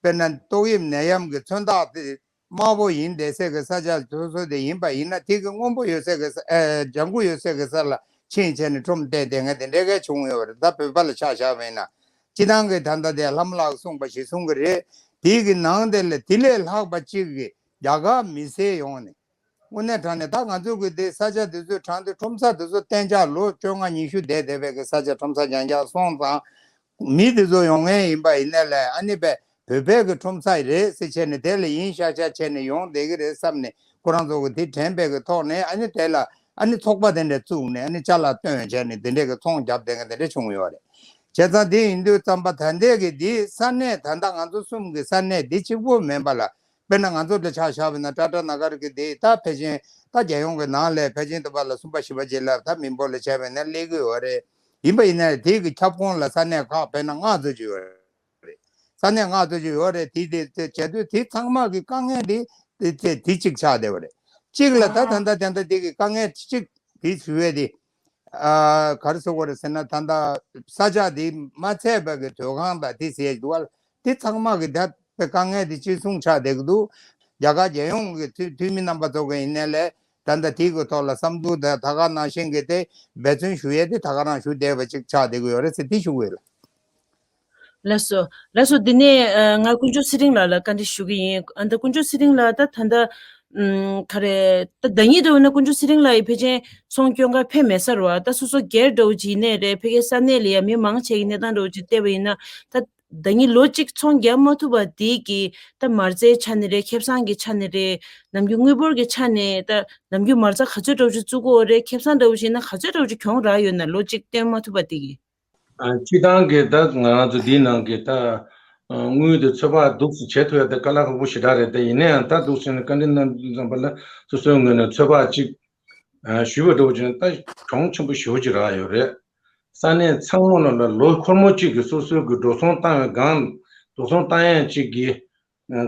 དཔེར་ན་ཏོག་དབྱིབས་ནད་ཡམས་ཀྱི་མཚོན་རྟགས་དེ་དམར་པོ་ཡིན་བསྡད་སའི་གི་ས་ཆ་སོ་སོ་དེ་ཡིན་པ་ཡིན་ན་དེ་གི་སྔོན་པོ་ཡོད་སའི་གི་ས་ཨེ་ལྗང་ཁུ་ཡོད་སའི་གི་ས་ལ་ཕྱིན་བྱས་ནས་ཁྲོམ་བལྟས་བསྡད་མཁན་དེ་འདྲའི་གི་བྱུང་ཡོད་རེད། ད་བོད་པ་ལ་ཆ་བཞག་པ་ཡིན་ན་སྤྱི་བཏང་གི་ད་ལྟ་དེ་ལྷ་མོ་ལགས་གསུངས་པ་ཞིག་གསུང་གི་རེད། དེ་གི་ནང་དེ་ལ་དེ་ལས་ལྷག་པ་གཅིག་གི་རྒྱ་གར་མི་སེར་ཡོང་ནས། དངོས་གནས་དྲང་གནས་ད་ང་ཚོ་གི་འདི་ས་ཆ་འདི་ཚོའི་དྲང་འདི་ཁྲོམ་ས་འདི་ཚོ་གཏན་འཇགས་ལོ་བཅོ་ལྔ་ཉི་ཤུ་བསྡད་བསྡད་པའི་གི་ས་ཆ་ཁྲོམ་ས་རྐྱང་རྐྱང་སོང་ཙང་། མི་འདི་ཚོ་ཡོང་མཁན་ཡིན་པ་ཡིན་ནའི་ལས་ཨ་ནི་པའི་བོད་པའི་གི་ཁྲོམ་ས་རེད་ཟེར་བྱས་ནས་དེ་ལ་ཡིན་ཤག་ཤག་བྱས་ནས་ཡོང་བསྡད་གི་རེད་བསམ་ནས་ཁོ་རང་ཚོ་གི་དེ་དྲན་པའི་གི་ཐོག་ནས་ཨ་ནི་དེ་ལ་ཨ་ནི་ཚོགས་པ་དེ་འདྲ་བཙུགས་ནས་ཨ་ནི་ཅ་ལག་བཏོན་བྱས་ནས་དེ་འདྲའི་གི་ཚོང་རྒྱབ་བསྡད་མཁན་དེ་འདྲ་བྱུང་ཡོད་རེད། བྱས་ཙང་དེ་ཡིན་དུས་ཙམ་པ་ད་ལྟའི་གི་འདི་ས་གནས་ད་ལྟ་ང་ཚོ་གསུམ་གི་ས་གནས་འདི་གཅིག་པོ་མིན་པ་ལ། དཔེར་ན་ང་ཚོ་འདི་ཆ་བཞག་པ་ན་ཊ་ཊ་ན་གར་གི་དེ་ད་ཕལ་ཆེར་ད་རྒྱལ་ཡོངས་ཀྱི་ནང་ལས་ཕལ་ཆེར་དུ་བ་ལ་གསུམ་པ་བཞི་པ་བརྗེ་ལ་ད་མི་འབོར་ལ་བྱས་པ་ན་སླེབས་ཀྱི་ཡོད་རེད། ཡིན་པ་ཡིན་ན་དེ་གི་ཁྱབ་ཁོངས་ལ་ས་གནས་ཁག་དཔེར་ན་ལྔ་ཙམ་ཅིག་ཡོད་རེད། ས་གནས་ལྔ་ཙམ་ཅིག་ཡོད་རེད། དེ་དེ་དེ་བྱས་དུས་དེ་ཚང་མ་གི་དཀའ་ངལ་དེ་དེ་དེ་དེ་གཅིག་ཆགས་བསྡད་པ་རེད། གཅིག་ལ་ད་ད་ལྟ་དེ་འདྲ་དེ་གི་དཀའ་ངལ་གཅིག་དེ་ཞུ་བས་དེ། ཨ་ག་རེ་ཟེར་དགོས་རེད་ཟེར་ན་ད་ལྟ་ས་ཆ་དེ་མ་ཚད་པ་གི་སྡོད་ཁང་དང་དེ་ཟེར་འདུག་བ། དེ་ཚང་མ་གི་ད་དཔེ་དཀའ་ངལ་དེ་ཅི་གསུང་ཆགས་བསྡད་ཀྱི་འདུག་རྒྱ་གར་རྒྱལ་ཡོངས་ཀྱི་འཐུས་འཐུས་མི་རྣམ་པ་ཚོ་གི་ཡིན་ནའི་ལས་ད་ལྟ་དེ་གི་ཐོག་ལ་བསམ་ཚུལ་དང་ད་ག་ནང་བཞིན་གི་དེ་འབད་བརྩོན་ཞུ་ཡས་དེ་ད་ག་རང་ཞུ་བསྡད་པ་ཅིག་ཆགས་བསྡད་ཀྱི་ཡོད་རེད་ཟེར་དེ་ཞུ་གི་ཡོད་ལ། ལགས་སོ། ལགས་སོ། འདི་ནས་ཨ་ང་དཀོན་མཆོག་ཚེ་རིང་ལགས་ལ་བཀའ་འདྲི་ཞུ་གི་ཡིན། ཨ་ད་དཀོན་མཆོག་ཚེ་རིང་ལགས་ད་ད་ལྟ་ཨམ་ག་རེ་ད་ཟླ་ཉིན་འདྲ་བོ་ན་དཀོན་མཆོག་ཚེ་རིང་ལགས་ཡི་ཕལ་ཆེར་ཚོང་སྐྱོན་ག་ཕེབས་མེད་ས་རེད་བ། ད་སོ་སོ་སྒེར་འདྲ་བོ་ཅིག་ཡིན་ནའི་རེད། ཕ་གི་ས་གནས་ལ་ཡ་མི་མང་ཆེ་གི་གནས་སྟངས་འདྲ་བོ་ཅིག་བལྟས་པ་ཡིན་ན་ད་ཟླ་ཉིན་ལོ་གཅིག་ཚོང་རྒྱག་མ་ཐུབ་པ་དེ་གི་ད་མ་རྩའི་ཆ་ནས་རེད། ཁེ་བཟང་གི་ཆ་ནས་རེད། ནམ་རྒྱུན་དངུལ་འབོར་གི་ཆ་ནས་ད་ནམ་རྒྱུན་མ་རྩ་ག་ཚོད་འདྲ་བོ་ཅིག་བཙུགས་ཀྱི་ཡོད་རེད། ཁེ་བཟང་འདྲ་བོ་ཅིག་ཡིན་ན་ག་ཚོད་འདྲ་བོ་ཅིག་གྱོང་རག་ཡོད་ན་ལོ་གཅིག་བཏོན་མ་ཐུབ་པ་དེ་གི། ཨ་སྤྱི་བཏང་གི་ད་ང་རང་ཚོ་འདིའི་ནང་གི་ད་ཨ་དངུལ་དེ་ཚོད་དཔག་འདུག་སེ་བྱེད་ཐུབ་ཡ་དེ་དཀའ་ལས་ཁག་པོ་ཞེ་དྲག་རེད། དེ་ཡིན་ན་ཡང་ད་འདུག་སེ་ནས་བཀའ་འདྲི་གནང་དུས་ཙམ་པ་ལ་སོ་སོའི་ངོས་ནས་ཚོད་དཔག་ཅིག་ཨ་ཞུས་པ་འདྲ་བོ་བྱས་ན་ད་གྱོང་ཆེན་པོ་ཞེ་པོ་ཅིག་རག་ཡོད་རེད། ས་གནས་ཚང་མ་ནང་ལ་ལོ་འཁོར་མོ་གཅིག་གི་སོ་སོའི་གི་འགྲོ་སོང་བཏང་བའི་སྒང་འགྲོ་སོང་བཏང་ཡ་གཅིག་གི་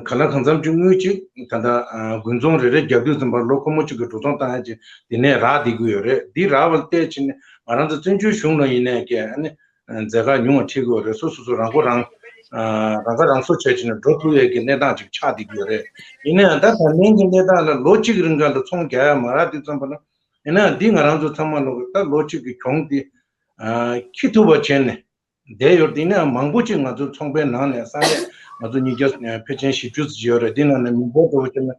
གང་ལ་གང་འཚམ་གཅིག་དངུལ་གཅིག་ད་ལྟ་ཨ་དགུན་ཚོང་རེ་རེ་རྒྱག་དུས་ཙམ་པར་ལོ་འཁོར་མོ་གཅིག་གི་འགྲོ་སོང་བཏང་ཡ་གཅིག་དེ་ནས་རག་བསྡད་ཀྱི་ཡོད་རེད། འདི་རག་པ་བལྟས་ཕྱིན་ནས་ང་རང་ཚོ་བཙན་བྱོལ་གཞུང་ལ་ཡིན་ནའི་ཀྱི་ཨ་ནི་ཨ་འཛད་ཁག་ཉུང་བ་འཁྲིད་ཀྱི་ཡོད་རེད། སོ་སོ་སོ་རང་མགོ་རང་ཨ་རང་ཁ་རང་གསོ་བྱས་ཕྱིན་ནས་འགྲོ་ཐུབ་ཡས་ཀྱི་གནས་སྟངས་ཅིག་ཆགས་བསྡད་ཀྱི་ཡོད་རེད། ཡིན་ན་ཡང་ད་ད་ལན་གྱི་གནས་སྟངས་ལ་ལོ་གཅིག་རིང་ག་ལ་ཚོང་རྒྱག་ཡ་མ་རག་དུས་ཙམ་པ་ལ་ཡིན་ན་ཡང་འདི་ང་རང་ཚོ་ཚང་མ་ལོ་ད་ལོ་གཅིག་གི་གྱོང་འདི་ཨ་འཁྱེར་ཐུབ་པ་བྱས་ནས། བསྡད་ཡོད། དེ་ནས་མང་པོ་ཅིག་ང་ཚོའི་ཚོང་པའི་ནང་ནས་ས་གནས་ང་ཚོ་ཉིས་བརྒྱ་ཕལ་ཆེར་བཞི་བཅུ་ཙམ་ཡོད་རེད། དེ་ནང་ནས་མི་འབོར་འདྲ་བོ་ཅིག་ན་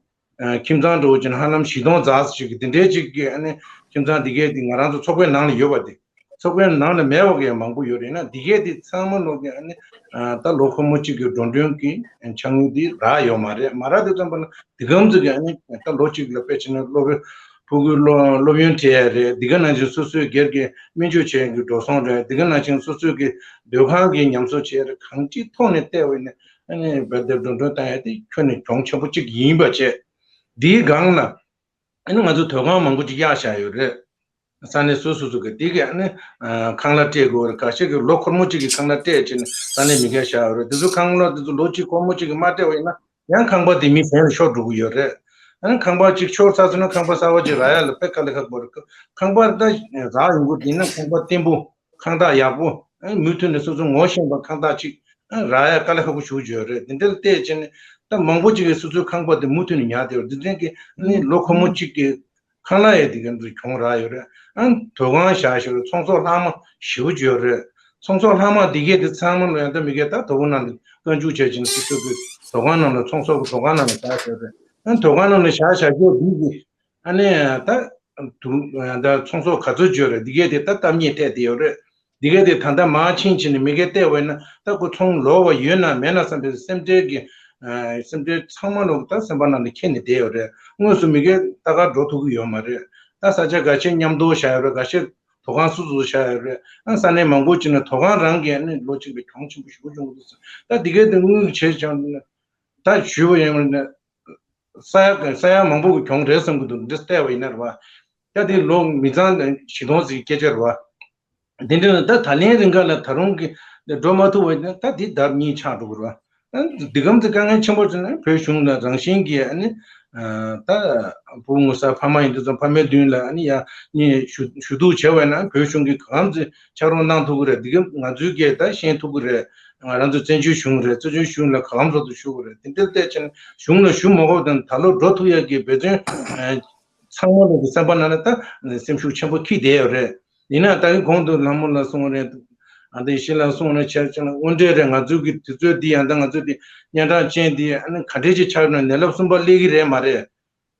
ཁྱིམ་ཚང་འདྲ་བོ་ཅིག་ན་ཧ་ལམ་བཞི་སྟོང་ཙམ་ཞིག་གི་དེ་འདྲའི་ཅིག་གི་ཨ་ནི་ཁྱིམ་ཚང་འདི་གས་དེ་ང་རང་ཚོ་ཚོགས་པའི་ནང་ལ་ཡོད་པ་དེ་ཚོགས་པའི་ནང་ལ་མེད་པ་གི་ཡང་མང་པོ་ཡོད་རེད། ན་འདི་གས་དེ་ཚང་མ་ལོག་གི་ཨ་ནི་ད་ལོ་འཁོར་མོ་གཅིག་གི་འགྲོ་གྲོན་གྱི་ཆ་དངུལ་དེ་རག་ཡོད་མ་རེད། མ་རག་དུས་ཙམ་པ་ན་འདི་གམ་ཚོ་གི་ཨ་ནི་ད་ལོ་གཅིག་ལ་དཔེ་བྱས་ན་སློབ་ཕྲུ་གུའི་སློབ་སློབ་ཡོན་སྤྲད་ཡ་རེད། འདི་ག་ནང་བཞིན་སོ་སོའི་སྒེར་གྱི་སྨན་བཅོས་བྱེད་ཡ་གི་འགྲོ་སོང་རེད། འདི་ག་ནང་བཞིན་སོ་སོའི་གི་སྡོད་ཁང་གི་ཉམས་གསོ་བྱེད་ཡ་རེད། གང་ཅིའི་ཐོག་ནས་བལྟས་པ་ཡིན་ན་ཨ་ནི་རྦད་དེ་འགྲོ་གྲོན་བཏང་ཡ་དེ་ཁྱོན་ནས་གྱོང་ཆེན་པོ་གཅིག་ཡིན་པ་བྱས། འདིའི་སྒང་ལ་ཨ་ནི་ང་ཚོ་སྡོད་ཁང་མང་པོ་ཅིག་གཡར་བཞག་ཡོད་རེད། ས་གནས་སོ་སོ་སོ་གི་དེ་གི་ཨ་ནི་ཁང་གླ་སྤྲད་དགོས་རེད། ཁ་ཤས་ཀྱི་ལོ་འཁོར་མོ་གཅིག་གི་ཁང་གླ་སྤྲད་བྱས་ནས་ས་གནས་མི་སྒེར་བཞག་ཡོད་རེད། དེ་ཚོ་ཁང་གླ་དེ་ཚོ་ལོ་གཅིག་འཁོར་མོ་གཅིག་གི་མ་སྤྲད་པ་ཡིན་ན། ཡང་ཁང་པ་དེ་མི་གཞན་ལ་ཤོར་འགྲོ་གི་ཡོད་རེད། ཨ་ནི་ཁང་པ་གཅིག་ཤོར་ཚར་སོང་ན་ཁང་པ་གསར་པ་ཅིག་རག་ཡ་ལ་དཔེ་དཀའ་ལས་ཁག་པོ་རེད། ཁང་པ་ད་རག་ཡོང་གི་ཡིན་ན་ཁང་པ་བརྟན་པོ། ཁང་བདག་ཡག་པོ། ཨ་ནི་མུ་མཐུད་ནས་སོ་སོ་ངོ་ཤེས་པ་ཁང་བདག་ཅིག་ཨ་རག་ཡ་དཀའ་ལས་ཁག་པོ་ཞེ་པོ་ཅིག་ཡོད་རེད། དེ་འདྲ་ལ་བལྟས་བྱས་ནས་ད་མང་པོ་ཅིག་གིས་སོ་སོའི་ཁང་པ་དེ་མུ་མཐུད་ནས་ཉར་བསྡད་ཡོད་རེད། དེ་འདྲ་གི་ཨ་ནི་ལོ་འཁོར་མོ་གཅིག་གི་ཁང་གླ་ཡས་དེ་ག་ཚོད་གྱོང་རག་ཡོད་རེད། ཨ་ནི་དོ་ཁང་བཞག་ཞིག་རེད། ཚོང་ཟོག་ལྷག་མ་ཞེ་པོ་ཅིག་ཡོད་རེད། ཚོང་ཟོག་ལྷག་མ་འདི་གས་དེ་ཚང་མ་ལ་ཡང་ད་མི་གས་ད་དོ་དགོང་ནང་ལ་བཀའ་འཇུག་བྱས་ཕྱིན་སོ་སོ་གི་དོ་ཁང་ནང་ལ་ཚོང་ཟོག་གི་དོ་ཁང་ནང་ལ་བཞག་ཡོད་རེད། ཨ་ནི་དོ་ཁང་ནང་ལ་བཞག་བཞག་རྒྱུ་འདི་གི་ཨ་ནི་ད་དུ་ད་ཚོང་ཟོག་ག་ཚོད་ཅིག་ཡོད་རེད། འདི་གས་དེ་ད་གཏམ་ངན་བལྟས་བསྡད་ཡོད་རེད། འདི་གས་དེ་ད་ལྟ་མར་ཕྱིན་ཕྱིན་ནས་མི་གས་བལྟས་པ་ཡིན་ན་ད་ཁོ་ཚོང་ལོག་པ་ཡོད་ན་མེད་ན་བསམ་པའི་སེམས་ཁྲལ་གྱི་ཨ་སེམས་ཁྲལ་ཚང་མ་ལོག་ད་སེམས་པ་ནང་ལ་འཁྱེར་ནས་བསྡད་ཡོད་རེད། དངོས་སུ་མི་གས་ལྟ་ག་འགྲོ་ཐུབ་ཀྱི་ཡོད་མ་རེད། ད་ས་ཆ་འགའ་ཤས་མཉམ་དུ་བཞག་ཡོད་རེད། འགའ་ཤས་དོ་ཁང་སོ་སོ་བཞག་ཡོད་རེད། ཨ་ས་གནས་མང་པོ་ཅིག་ནས་དོ་ཁང་རང་གིས་ཨ་ནི་ལོ་གཅིག་ལ་གྱོང་ཆེན་པོ་ཞེ་པོ་བྱུང་གི་འདུག་ད་འདི་གས་དེ་དངུལ་གྱི་བྱས་ཀྱང་ད་ཞུས་པ་ཡིན་ན་ས་ཡ་ས་ཡ་མང་པོ་གི་གྱོང་རེད་བསམ་གི་འདུག་འདི་བལྟས་པ་ཡིན་ན་རེད་བ། ད་དེ་ལོ་མི་ཚང་བཞི་སྟོང་ཟིག་སྐད་ཆ་རེད་བ། དེ་འདྲ་ན་ད་ད་ལན་རིང་ག་ལ་ད་རུང་གི་འགྲོ་མ་ཐུབ་པ་ཡིན་ན་ད་དེ་ལྡབ་གཉིས་ཆག་འགྲོ་གི་རེད་བ། འདི་གམ་ཚེ་དཀའ་ངལ་ཆེན་པོ་བྱུང་ན་བོད་གཞུང་ལ་རང་བཞིན་གྱིས་ཨ་ནི་ད་བུ་ངོ་ས་ཕ་མ་ཡིན་དུས་ཙམ་ཕ་མའི་མདུན་ལ་ཨ་ནི་ཡ་ནི་ཞུ་ཞུ་གཏུག་བྱས་པ་ཡིན་ན་བོད་གཞུང་གིས་གང་ཚེ་ཕྱག་རོགས་གནང་ཐུབ་ཀྱི་རེད། འདི་གམ་ང་ཚོའི་སྐད་ད་ཤེས་ཐུབ་ཀྱི་རེད། ང་རང་ཚོ་བཙན་བྱོལ་གཞུང་རེད། བཙན་བྱོལ་གཞུང་ལ་གང་ཚོད་དུ་ཞུ་དགོས་རེད། དེ་འདྲ་བལྟས་ཕྱིན་གཞུང་ལ་ཞུ་མ་དགོས་དང་ད་ལོ་འགྲོ་ཐུབ་ཡག་གི་འབད་བརྩོན་ཚང་མ་ལ་གི་སེམས་པ་ནང་ལ་ད་སེམས་ཤུགས་ཆེན་པོ་འཁྱེར་བསྡད་ཡོད་རེད། ཡིན་ན་ད་གི་གོང་དུ་ལྷ་མོ་ལ་གསུངས་རེད། ཨ་འདི་ཤི་ལ་གསུངས་རེད། ཆེར་ཆེར་དངོས་འབྲེལ་རེད། ང་ཚོའི་གི་དུས་ཚོད་འདི་ཡང་ད་ང་ཚོའི་འདི་གཉན་འཕྲང་ཅན་འདི་ཨ་ནི་ག་འདྲས་ཅིག་ཆགས་ན་ནད་རླབས་གསུམ་པ་སླེབས་ཀྱི་རེད་མ་རེད། རེད་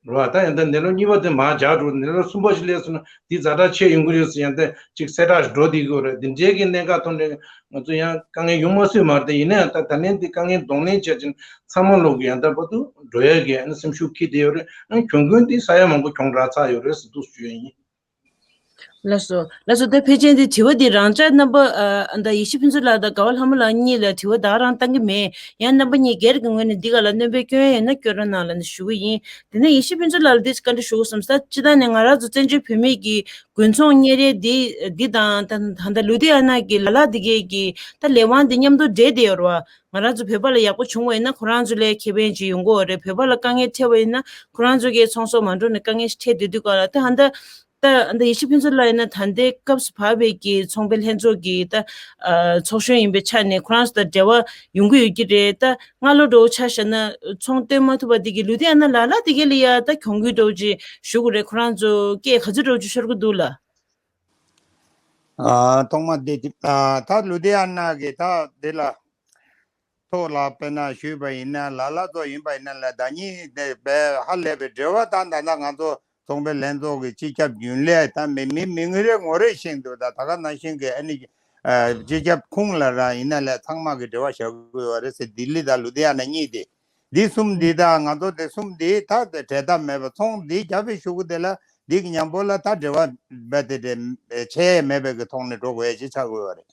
བ། ད་ཡང་ད་ནད་རླབས་གཉིས་པ་དེ་མར་འཇགས་འགྲོ། ནད་རླབས་གསུམ་པ་ཞིག་སླེབས་སོང་ན་འདི་ཛ་དྲག་ཆེ་ཡོང་གི་རེད་ཟེར་ཡང་ད་ཅིག་གསལ་བསྒྲགས་ཤིག་འགྲོ་བསྡད་ཀྱི་ཡོད་རེད། འདི་འདྲའི་གི་གནད་འགག་ཐོག་ནས་ང་ཚོ་ཡང་དཀའ་ངལ་ཡོང་མ་སྲིད་མ་རེད། ཡིན་ན་ཡང་ད་ད་ལན་འདི་དཀའ་ངལ་གདོང་ལེན་བྱས་ཕྱིན་ཚང་མ་ལོག་གི་ཡང་ད་བར་དུ་འགྲོ་ཡ་གི་ཨ་ནི་སེམས་ཤུགས་འཁྱེར་བསྡད་ཡོད་རེད། ཨ་ནི་གྱོང་གུན་འདི་ས་ཡ་མང་པོ་གྱོང་རག་ཚར་ཡོད་རེད་ཟེར་འདུག་ཞུ་ཡ་ཡིན། ལགས་སོ། ལགས་སོ། ད་ཕལ་ཆེར་འདི་དྲི་བ་འདི་རང་ཅག་རྣམ་པ་ཨ་ད་ཡེ་ཤེས་ཕུན་ཚོགས་ལགས་དང་དགའ་བ་ལྷ་མོ་ལགས་གཉིས་ལ་དྲི་བ་ད་ག་རང་བཏང་གི་མེད། ཡང་རྣམ་པ་གཉིས་སྒེར་གྱི་ངོས་ནས་འདི་ག་ལ་སྣོན་པ་སྐྱོན་ཡོད་ན་སྐྱོན་རོགས་གནང་ལབ་ནས་ཞུ་གི་ཡིན། དེ་ནས་ཡེ་ཤེས་ཕུན་ཚོགས་ལགས་ལ་འདི་བཀའ་འདྲི་ཞུ་དགོས་བསམ་ས། སྤྱིར་བཏང་ནས་ང་རང་ཚོ་བཙན་བྱོལ་བོད་མི་གི་དགུན་ཚོང་གཉེར་ཡས་འདི་འདི་དང་ད་ད་ལྟ་ལུ་དྷི་ཡ་ན་གི་ལ་ལ་འདི་གས་ཀྱི་ད་ལས་དབང་འདི་མཉམ་དུ་འབྲེལ་བསྡད་ཡོད་རེད་བ། ང་རང་ཚོ་བོད་པ་ལ་ཡག་པོ་བྱུང་བ་ཡིན་ན་ཁོ་རང་ཚོ་ལ་ཁེ་ཕན་ཅིག་ཡོང་གི་ཡོད་རེད། བོད་པ་ལ་དཀའ་ངལ་འཕྲད་པ་ཡིན་ན་ཁོ་རང་ཚོ་གི་ཚོང་ཟོག་མ་འགྲོ་ནས་དཀའ་ངལ་ཞིག་འཕྲད་བསྡད་དུས་ག་ལ་ད་ཧ་ད། ད་ད་ཡེ་ཤེས་ཕུན་ཚོགས་ལགས་ཡིན་ན་ད་ལྟའི་སྐབས་སུ་བབས་པའི་གི་ཚོང་པའི་ལྷན་ཚོགས་ཀྱི་ད་ཨ་ཚོགས་གཞོན་ཡིན་པའི་ཆ་ནས་ཁོ་རང་ཚོ་དང་འབྲེལ་བ་ཡོང་གི་ཡོད་ཀྱི་རེད། ད་སྔ་ལོ་འདྲ་བོ་ཆ་བཞག་ན་ཚོང་སྟོན་མ་ཐུབ་པ་འདི་གི་ལུ་དྷི་ཡ་ན་ལ་ལ་འདི་ག་ལ་ཡ་ད་གྱོང་གུན་འདྲ་བོ་ཅིག་ཞུ་དགོས་རེད། ཁོ་རང་ཚོ་སྐད་ག་ཚོད་འདྲ་བོ་ཅིག་ཤོར་གི་འདུག་ལགས། ཨ་ཐོག་མ་འདི་ཨ་ད་ལུ་དྷི་ཡ་ན་གི་ད་འདི་ལ། ཐོག་ལ་དཔེར་ན་ཞུས་པ་ཡིན་ན་ལ་ལ་ཚོ་ཡིན་པ་ཡིན་ན་ལ་ཟླ་གཉིས་དེ་བས་ཧ་ལས་པའི་འབྲེལ་བ་དང་ད་ལྟ་ང་ཚོ་ཚོང་པའི་ལྷན་ཚོགས་ཀྱི་སྤྱི་ཁྱབ་རྒྱུན་ལས་དང་མི་མི་མི་ངོ་རེ་ངོ་རེ་བཞིན་དུ་ད་ད་ག་ནང་བཞིན་གྱི་ཨ་ནི་སྤྱི་ཁྱབ་ཁོང་ལ་ར་ཡིན་ན་ལས་ཚང་མ་གི་འབྲེལ་བ་བཞག་དགོས་པ་རེད་ཟེར། ལྡི་ལི་དང་ལུ་དྷི་ཡ་ན་གཉིས་དེ་འདི་གསུམ་འདི་དང་ང་ཚོ་དེ་གསུམ་འདི་ད་འབྲལ་ཐབས་མེད་པ། ཚོང་འདི་རྒྱབ་པའི་ཤུ་གུ་དེ་ལ་འདི་གི་མཉམ་པོ་ལ་ད་འབྲེལ་བ་རྦད་དེ་འབྲེལ་ཆད་མེད་པའི་གི་ཐོག་ནས་འགྲོ་དགོས་ཡ་ཅིག་ཆགས་དགོས་པ་རེད།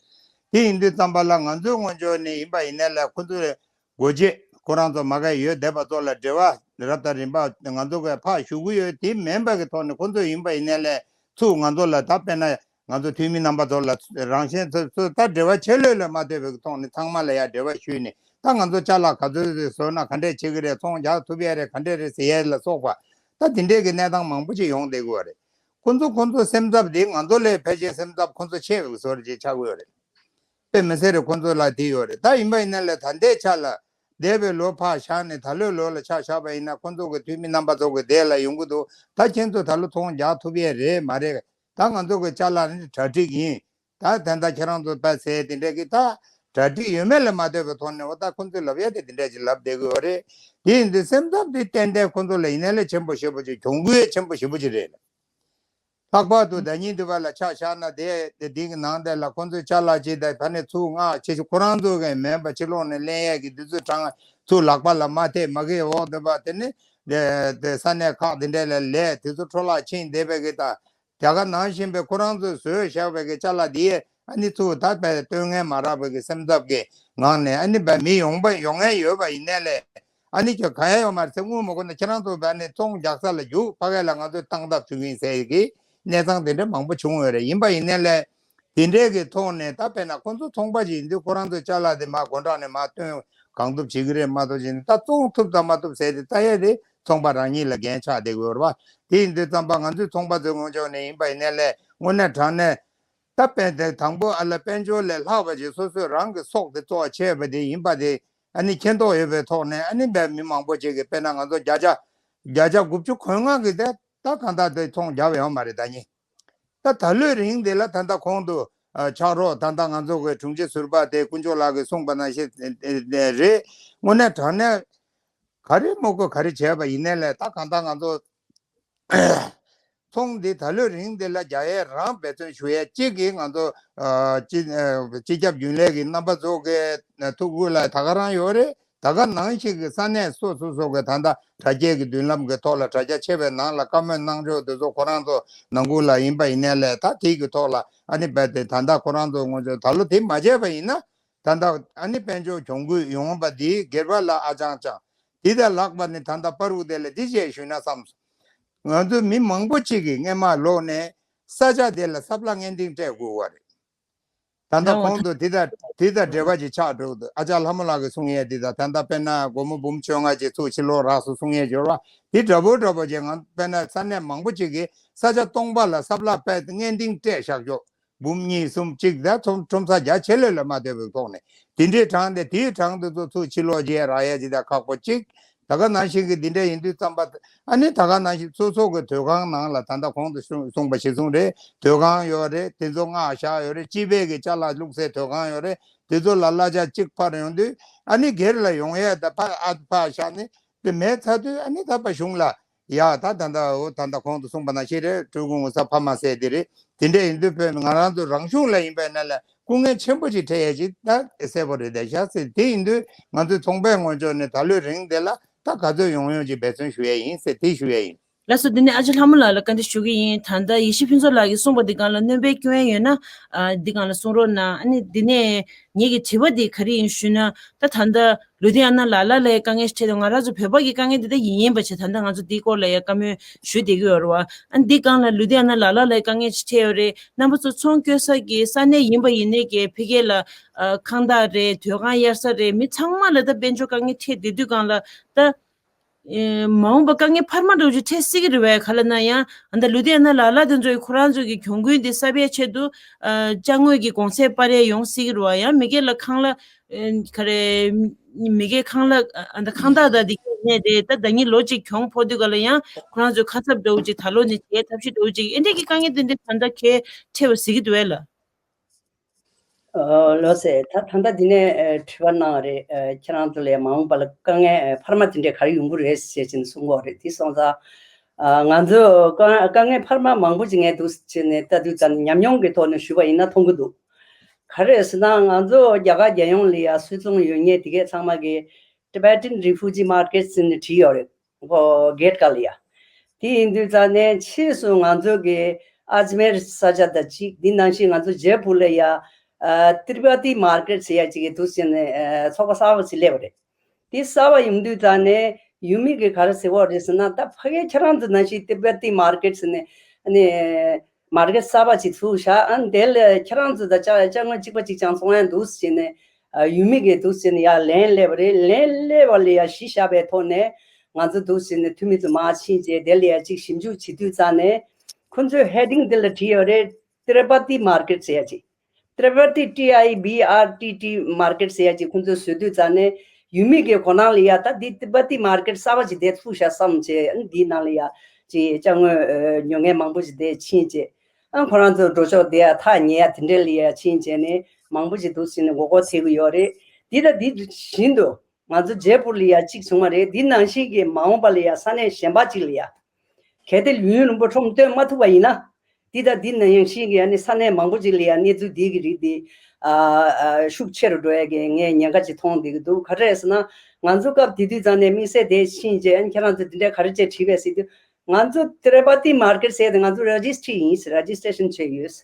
དེ་ཡིན་དུས་ཙམ་པ་ལ་ང་ཚོའི་ངོས་ཕྱོགས་ནས་ཡིན་པ་ཡིན་ནའི་ལས་ཁོ་ཚོའི་སྒོ་འབྱེད་ཁོ་རང་ཚོ་མ་ག་ཡོད་བསྡད་པ་ཚོ་ལ་འབྲེལ་བ་རབ་དང་རིམ་པ་ང་ཚོ་གིས་ཕར་ཞུ་གི་ཡོད། དེ་མིན་པ་གི་ཐོག་ནས་ཁོ་ཚོ་ཡིན་པ་ཡིན་ནའི་ལས་ཚུར་ང་ཚོ་ལ་ད་དཔེར་ན་ང་ཚོ་འཐུས་མི་རྣམ་པ་ཚོ་ལ་རང་གཞན་ཚོ་ཚོ་ད་འབྲེལ་བ་ཆད་ལུས་ལ་མ་ལྟོས་པའི་གི་ཐོག་ནས་ཚང་མ་ལ་ཡ་འབྲེལ་བ་ཞུས་ནས་ད་ང་ཚོ་ཅ་ལག་ག་ཚོད་ཅིག་བཟོས་ན་ག་འདྲས་བྱེད་ཀྱི་རེད། ཚོང་རྒྱག་ཐུབ་ཡས་རེད། ག་འདྲས་རེད་ཟེར་ཡས་ལ་སོགས་པ་ད་དེ་འདྲས་ཀྱི་གནས་སྟངས་མང་པོ་ཅིག་ཡོང་བསྡད་ཀྱི་ཡོད་རེད། ཁོ་ཚོ་ཁོ་ཚོ་སེམས་འཚབ་དེ་ང་ཚོ་ལས་ཕལ་ཆེར་སེམས་འཚབ་ཁོ་ཚོ་ཆེ་བའི་བཟོ་འདྲ་ཅིག་ཆགས་ཀྱི་ཡོད་རེད། དཔེ་མི་སྲིད་རེད། ཁོ་ཚོ་ལ་དེ་ཡོད་རེད། ད་ཡིན་པ་ཡིན་ན་ལས་ད་ལྟའི་ཆ་ལ་འདས་པའི་ལོ་ཕར་བཞག་ནས་ད་ལོའི་ལོ་ལ་ཆ་བཞག་པ་ཡིན་ན་ཁོ་ཚོ་གི་འཐུས་མི་རྣམ་པ་ཚོ་གི་དེ་ལ་ཡོང་གི་འདུག་ད་ཁྱེད་ཚོ་ད་ལོ་ཚོང་རྒྱག་ཐུབ་ཡས་རེད་མ་རེད། ད་ང་ཚོ་གི་ཅ་ལག་ནི་གྲ་སྒྲིག་ཡིན། ད་ད་ལྟ་ཁྱེད་རང་ཚོ་པ་ཟེར་དེ་འདྲས་ཀྱི་ད་གྲ་སྒྲིག་ཡོད་མེད་ལ་མ་ལྟོས་པའི་ཐོག་ནས་འོ་ད་ཁོ་ཚོས་ལབ་ཡ་དེ་དེ་འདྲས་ཅིག་ལབ་བསྡད་ཀྱི་ཡོད་རེད། དེ་ཡིན་དུས་སེམས་འཚབ་དེ་ཏན་ཏན་ཁོ་ཚོ་ལ་ཡིན་ན་ལས་ཆེན་པོ་ཞེ་པོ་ཅིག་གྱོང་གུན་ཆེན་པོ་ཞེ་པོ་ཅིག་རེད། ལྷག་པར་དུ་ཟླ་ཉིན་འདི་པ་ལ་ཆ་བཞག་ན་དེ་དེ་འདི་གི་ནང་དེ་ལ་ཁོ་ཚོས་ཅ་ལག་ཅིག་དང་ཕ་ནས་ཚུར་མངགས་ཆེ་ཆུང་ཁོ་རང་ཚོ་གི་མིན་པ་ཕྱི་ལོགས་ནས་ལེན་ཡས་ཀྱི་དུས་ཚོད་གྲངས་ཚུར་ལག་པ་ལ་མ་ཐེབས་མ་གི་འོག་འདི་པ་དེ་ནི་དེ་དེ་ས་གནས་ཁག་དེ་འདྲས་ལ་ལས་དེ་ཚོ་འཕྲོ་བརླག་ཕྱིན་བསྡད་པའི་གི་ད། དེ་ག་ནང་བཞིན་པའི་ཁོ་རང་ཚོས་བཟོས་བཞག་པའི་གི་ཅ་ལག་འདི་ཨ་ནི་ཚུར་ད་བས་སྟོན་ངན་མ་རག་པའི་གི་སེམས་འཚབ་ཀྱི་ངང་ནས་ཨ་ནི་བས་མི་ཡོང་པ་ཡོང་ངན་ཡོད་པ་ཡིན་ནའི་ལས་ཨ་ནི་ཁྱོད་གང་ཡང་ཡོད་མ་རེད་ཟེར་དངུལ་མ་དགོས་ན་ཁྱེད་རང་ཚོ་བས་ནས་ཚོང་རྒྱག་ས་ལ་རྒྱུགས། ཕ་གི་ལ་ང་ཚོས་བཏང་ཐབས་བྱེད་ཀྱི་ཡིན་ཟེར་གི་གནས་སྟངས་དེ་འདྲ་མང་པོ་བྱུང་ཡོད་རེད། ཡིན་པ་ཡིན་ནའི་ལས་དེ་འདྲའི་གི་ཐོག་ནས་ད་དཔེར་ན་ཁོ་ཚོ་ཚོང་པ་ཞིག་ཡིན་དུས་ཁོ་རང་ཚོའི་ཅ་ལག་དེ་མ་དགོང་དྲག་ནས་མ་སྟོན་གང་ཐུབ་བྱེད་ཀྱི་རེད་མ་གཏོགས་བྱས་ནས་ད་བཙོང་ཐུབ་དང་མ་ཐུབ་ཟེར་ཏེ་ལྟ་ཡས་དེ་ ཚོང་པ་རང་ཉིད་ལ་འགན་ཆགས་བསྡད་ཀྱི་ཡོད་རེད་བ། དེ་ཡིན་དུས་ཙམ་པ་ང་ཚོའི་ཚོང་པ་ཚོའི་ངོས་ཕྱོགས་ནས་ཡིན་པ་ཡིན་ནའི་ལས་དངོས་གནས་དྲང་གནས་ད་དཔེ་དེ་དང་པོ་ཨ་ལ་དཔལ་འབྱོར་ལས་ལྷག་པ་ཅིག་སོ་སོས་རང་གི་སྲོག་དེ་གཙོ་བོ་བྱས་པ་དེ་ཡིན་པ་དེ་ཨ་ནི་མཁྱེན་རྟོགས་ཡོད་པའི་ཐོག་ནས་ཨ་ནི་བས་མི་མང་པོ་ཅིག་གིས་དཔེར་ན་ང་ཚོ་བརྒྱ་ཆ་བརྒྱ་ཆ་དགུ་བཅུ་གོ་ལྔ་གིས་དེ་ད་གང་ལྟར་དེ་ཚོང་རྒྱབ་ཡོད་མ་རེད་ད་ནི། ད་ད་ལོའི་རིང་དེ་ལ་ད་ལྟ་གོང་དུ་ཨ་ཕྱག་རོགས་ད་ལྟ་ང་ཚོ་གི་དྲུང་ཆེ་ཟུར་པ་དེ་དཀོན་མཆོག་ལགས་ཀྱིས་གསུངས་པ་ནང་བཞིན་རེད། དངོས་གནས་དྲང་གནས་ག་རེ་མོ་གོ་ག་རེ་བྱས་པ་ཡིན་ནའི་ལས་ད་གང་ལྟར་ང་ཚོ་ཚོང་འདི་ད་ལོའི་རིང་འདི་ལ་རྒྱག་ཡས་རང་འབད་བརྩོན་ཞུ་ཡས་གཅིག་གིས་ང་ཚོ་ཨ་སྤྱི་ཨ་སྤྱི་ཁྱབ་རྒྱུན་ལས་ཀྱི་རྣམ་པ་ཚོ་གི་ཐུགས་ཁུར་ལ་ད་ག་རང་ཡོད་རེད། ད་ག་ནང་བཞིན་གྱི་ས་གནས་སོ་སོ་སོ་གི་ད་ལྟ་དྲ་རྒྱའི་གི་མདུན་ལམ་གྱི་ཐོག་ལ་དྲ་རྒྱ་ཆེ་བའི་ནང་ལ་བཀའ་མོལ་གནང་ཕྱོགས་དེ་ཚོ་ཁོ་རང་ཚོ་ནང་ཁུལ་ལ་ཡིན་པ་ཡིན་ནའི་ལས་ད་དེ་གི་ཐོག་ལ་ཨ་ནི་རྦད་དེ་ད་ལྟ་ཁོ་རང་ཚོ་ངོ་ཚོས་ད་ལོ་དེ་མ་བྱས་པ་ཡིན་ན་ད་ལྟ་ཨ་ནི་དཔལ་འབྱོར་གྱོང་གུད་ཡོང་བ་འདི་སྒེར་པ་ལ་ཨ་ཅང་ཅང་དེ་དང་ལྷག་པ་ནི་ད་ལྟ་པར་འུ་དེ་ལ་འདི་བྱས་ཞུས་ན་བསམ་སོང་། ང་ཚོ་མི་མང་པོ་ཅིག་གིས་སྔས་མ་ལོག་ནས་ས་ཆ་དེ་ལ་ས་བླ་ངན་སྟེང་སྤྲད་དགོས་པ་རེད། ད་ལྟ་ཡང་གོང་དུ་དེ་དང་དེ་དང་འབྲེལ་བ་ཅིག་ཆགས་འགྲོ་གི་འདུག་ཨ་ཅག་ལྷ་མོ་ལགས་ཀྱིས་གསུང་ཡས་འདི་དང་ད་ལྟ་དཔེར་ན་སྒོར་མོ་འབུམ་བཅོ་ལྔ་ཅིག་ཚུར་ཕྱི་ལོགས་རག་སོང་གསུང་ཡས་འབྱོར་བ་འདི་འདྲ་པོ་འདྲ་པོ་ཅིག་ང་དཔེར་ན་ས་གནས་མང་པོ་ཅིག་གིས་ས་ཆ་སྟོང་པ་ལ་ས་བླ་དཔེ་ངན་སྟེང་སྤྲད་བཞག་ཆོག་འབུམ་གཉིས་གསུམ་གཅིག་དང་ཁྲོམ་ཁྲོམ་ས་རྒྱ་ཆེ་ལོས་ལ་མ་ལྟོས་པའི་ཐོག་ནས་དེ་འདྲའི་གྲངས་དེ་དེའི་གྲངས་དེ་ཚོ་ཚུར་ཕྱི་ལོགས་རྗེས་རག་ཡས་ཅིག་དང་ཁག་པོ་གཅིག་ད་ག་ནང་བཞིན་གྱི་འདི་འདྲ་ཡིན་དུས་ཙམ་པ་ཨ་ནི་ད་ག་ནང་བཞིན་སོ་སོ་གི་དུད་ཁང་ནང་ལ་ད་ལྟ་གོང་དུ་གསུངས་གསུངས་པ་ཞིག་གསུངས་རེད། དུད་ཁང་ཡོད་རེད། དེ་ཚོ་མངགས་བཞག་ཡོད་རེད། སྤྱི་པའི་གི་ཅ་ལག་བླུགས་སའི་དུད་ཁང་ཡོད་རེད། དེ་ཚོ་ལ་གླ་ཆ་གཅིག་ཕར་ཡོང་དུས་ཨ་ནི་སྒེར་ལ་ཡོང་ཡས་ད་ཕར་ཨ་ཕར་བཞག་ནས་དེ་མེད་ཚར་དུས་ཨ་ནི་ད་ཕར་གཞུང་ལ་ཡ་ད་ད་ལྟ་འོ་ད་ལྟ་གོང་དུ་གསུངས་པ་ནང་བཞིན་རེད། སྤྲུལ་སྐུ་ངོ་ཚ་ཕ་མ་ཟེར་དེ་རེད། དེ་འདྲ་ཡིན་དུས་བོད་ང་རང་ཚོ་རང་གཞུང་ལ་ཡིན་པའི་ནང་ལ་སྐུ་ངལ་ཆེན་པོ་ཅིག་འཕྲད་ཡས་ཅིག་ད་གསལ་པོ་རེད་དེ་ཤག་ཟེར། དེ་ཡིན་དུས་ང་ཚོའི་ཚོང་པའི་ངོས་ཕྱོགས་ནས་ད་ལོའི་རིང་དེ་ལ་ད་ག་ཚོད་ཡོང་ཡོང་ཅིག་འབད་བརྩོན་ཞུ་ཡས་ཡིན་ཟེར་དེ་ཞུ་ཡས་ཡིན། ལགས་སོ། འདི་ནས་ཨ་ཅག་ལྷ་མོ་ལགས་ལ་བཀའ་འདྲི་ཞུ་གི་ཡིན། ད་ལྟ་ཡེ་ཤེས་ཕུན་ཚོགས་ལགས་ཀྱིས་གསུངས་པ་འདི་སྒང་ལ་སྣོན་པའི་སྐྱོན་ཡོད་ན་ཨ་འདི་སྒང་ལ་གསུང་རོགས་གནང་། ཨ་ནི་འདི་ནས་ངེད་ཀྱི་དྲི་བ་འདི་ག་རེ་ཡིན་ཞུས་ན་ད་ད་ལྟ་ལུ་དྷི་ཡ་ན་ལ་ལ་ལའི་དཀའ་ངལ་ཞིག་འཕྲད་དུས་ང་རང་ཚོ་བོད་པ་གི་དཀའ་ངལ་འདི་ད་ཡིན་ཡིན་པ་བྱས་ད་ལྟ་ང་ཚོ་འདིའི་སྐོར་ལ་ཡ་བཀའ་མོལ་ཞུས་བསྡད་ཀྱི་ཡོད་རེད་བ། ཨ་འདི་སྒང་ལ་ལུ་དྷི་ཡ་ན་ལ་ལ་ལའི་དཀའ་ངལ་ཞིག་འཕྲད་ཡོད་རེད། རྣམ་པ་ཚོ་ཚོང་སྐྱོན་ས་གི་ས་གནས་ཡིན་པ་ཡིན་ནའི་གི་ཕ་གི་ལ་ཨ་ཁང་བདག་རེད། དུད་ཁང་གཡར་ས་རེད། མི་ཚང་མ་ལ་ད་དཔལ་འབྱོར་དཀའ་ངལ་འཕྲད་བསྡད་དུས་སྒང་ལ་ད་ཨེ་མ་འོངས་པ་དཀའ་ངལ་འཕར་མ་འདྲ་བོ་ཅིག་འཕྲད་སྲིད་ཀྱི་རེད་བས། ག་ལ་ན་ཡང་ཨ་ད་ལུ་དྷི་ཡ་ན་ལ་ལ་དེ་ཚོ་ཡི་ཁོ་རང་ཚོ་གི་གྱོང་གུན་དེ་གསབ་ཡའི་ཆེད་དུ་ཨ་ཅ་དངོས་ཀྱི་གོང་ཚད་སྤར་ཡས་ཡོང་སྲིད་ཀྱི་རེད་བ། ཡང་མི་སྒེར་ལ་ཁང་གླ་ཨེ་ག་རེ་མི་སྒེར་ཁང་གླ་ཨ་ད་ཁང་བདག་དང་དེ་གས་ནས་དེ་ད་ཟླ་ཉིན་ལོ་གཅིག་གྱོང་ཕོག་དུས་ག་ལ་ཡང་ཁོ་རང་ཚོའི་ཁ་གསབ་འདྲ་བོ་ཅིག་ད་ལོ་ནས་བྱེད་ཐབས་ཤེས་འདྲ་བོ་ཅིག་ཨེ་འདྲས་ཀྱི་དཀའ་ངལ་དེ་འདྲས་ད་ལྟ་གས་འཕྲད་པ་གཟིགས་ཀྱི་འདུག་བས་ལ། ཨ་ལགས་སེ། ད་ད་ལྟ་འདི་ནས་ཨ་དྲི་བ་གནང་བ་རེད། ཨ་ཁྱེད་རང་ཚོ་ལ་མ་འོངས་པ་ལ་དཀའ་ངལ་ཨ་འཕར་མ་དེ་འདྲས་ག་རེ་ཡོང་གི་རེད་ཟེར་བྱས་ནས་གསུང་གི་ཡོད་རེད། དེ་སོང་ཙང་ཨ་ང་ཚོ་དཀའ་དཀའ་ངལ་འཕར་མ་མང་པོ་ཅིག་ངས་འདུག་བྱས་ནས་ལྟ་དུས་ཙམ་ཉམས་མྱོང་གི་ཐོག་ནས་ཞུས་པ་ཡིན་ན་མཐོང་གི་འདུག་ག་རེ་ཟེར་ན་ང་ཚོ་རྒྱ་གར་རྒྱལ་ཡོངས་ལ་ཡ་སུད་ཚོང་ཡོད་མཁན་དེ་གས་ཚང་མ་གིས་Tibetan Refugee Market ཟེར་ནས་བྲིས་ཡོད་རེད། ཨོ་གེ་ཊི་ག་ལ་ཡ། དེ་ཡིན་དུས་ཙང་ནས་ཕྱིས་སུ་ང་ཚོ་གི་ཨ་ཇི་མེར་ས་ཆ་དང་གཅིག་འདི་ནང་བཞིན་ང་ཚོ་ཇེ་པུར་ལ་ཡ་ཨ་ཏིར་པ་ཏི་མར་ཀེ་ཊི་ཟེར་ཡ་གཅིག་གི་འདུག་ཟེར་ནས་ཨ་ཚོགས་པ་གསར་པ་ཞིག་སླེབས་པ་རེད། དེ་གསར་པ་ཡོང་དུས་ཙང་ནས་ཡུལ་མི་གི་ག་རེ་ཟེར་བ་རེད་ཟེར་ན་ད་ཕ་གིའི་ཁྱེད་རང་ཚོ་ནང་བཞིན་ཏིར་པ་ཏི་མར་ཀེ་ཊི་ཟེར་ནས་ཨ་ནི། མར་ཀེ་ཊི་གསར་པ་ཅིག་ཚུགས་བཞག་ཨ་ནི་དེ་ལ་ཁྱེད་རང་ཚོ་དང་ཅ་ཅ་དངོས་གཅིག་པ་གཅིག་རྐྱང་ཚོང་ཡ་འདུག་ཟེར་ནས་ཨ་ཡུལ་མི་གིས་འདུག་ཟེར་ནས་ཡར་ལན་སླེབས་པ་རེད། ལན་སླེབས་པ་ལ་ཡ་གཞི་བཞག་པའི་ཐོག་ནས་ང་ཚོ་འདུག་ཟེར་ནས་འཐུས་མི་ཚོ་མར་ཕྱིན་རྗེས་དེ་ལ་ཡ་གཅིག་ཞིབ་འཇུག་བྱེད་དུས་ཙང་ནས་ཁོ་ཚོས་ཧེ་ཌིང་འདི་ལ་བྲིས་ཡོད་རེད། ཏིར་པ་ཏི་མར་ཀེ་ཊི་ཟེར་ཡ་ཅིག་ཏིར་པ་ཏི་ཊི་ཨའི་པི་ཨར་ཊི་ཊི་མར་ཀེ་ཊི་ཟེར་ཡ་ཅིག་ཁོ་ཚོས་བཟོས་དུས་ཙང་ནས་ཡུལ་མི་གི་གོ་ནང་ལ་ཡ་ད་འདི་ཏིར་པ་ཏི་མར་ཀེ་ཊི་གསར་པ་ཅིག་དེ་ཚུགས་བཞག་བསམ་བྱས་ཨ་ནི་འདིའི་ནང་ལ་ཡ་ཅིག་ཅ་དངོས་ཨ་ཉོ་མཁན་མང་པོ་ཅིག་དེ་ཕྱིན་རྗེས། ཨ་ཁོ་རང་ཚོ་འགྲོ་ཕྱོགས་དེ་ཡ་ཐག་ཉེ་ཡ་དེ་འདྲ་ལ་ཡ་ཕྱིན་བྱས་ནས་མང་པོ་ཞིག་འདུག་ཟེར་ནས་མགོ་སྐོར་ཐེབས་ཀྱི་ཡོད་རེད། འདི་དང་འདི་བཞིན་དུ་ང་ཚོ་ཇེ་པུར་ལ་ཡ་གཅིག་བྱུང་བ་རེད། འདི་ནང་བཞིན་གྱི་མ་འོངས་པ་ལ་ཡ་ས་གནས་གཞན་པ་ཅིག་ལ་ཡ་གལ་ཏེ་ལིའུ་ཡུན་རིན་པོ་ཁྲོམ་སྟོན་མ་ཐུབ་པ་ཡིན་ན་འདི་དང་འདི་ནང་བཞིན་གྱི་ཨ་ནི་ས་གནས་མང་པོ་ཅིག་ལ་ཡ་གནས་ཚུལ་འདི་གི་རིགས་འདི་ཨ་ཨ་ཤུགས་ཆེ་རུ་འགྲོ་ཡ་གི་ངས་ཉེན་ཁ་ཅིག་མཐོང་བསྡད་ཀྱི་འདུག་ག་རེ་རེད་ཟེར་ན་ང་ཚོ་སྐབས་དེ་དུས་ཙང་ནས་དམིགས་བསལ་དེ་ཕྱིན་རྗེས་ཨ་ནི་ཁྱེད་རང་ཚོ་འདི་འདྲ་ག་རེ་བྱས་དྲིས་པས་ཟེར་དུས། ང་ཚོ་ཏི་ར་པ་ཏི་མར་ཀེ་ཊི་ཟེར་ཏེ་ང་ཚོ་རེ་ཇི་སི་ཊི་ཡིན་ཟེར་རེ་ཇི་སི་ཊེ་ཤན་བྱས་ཡོད། བྱས་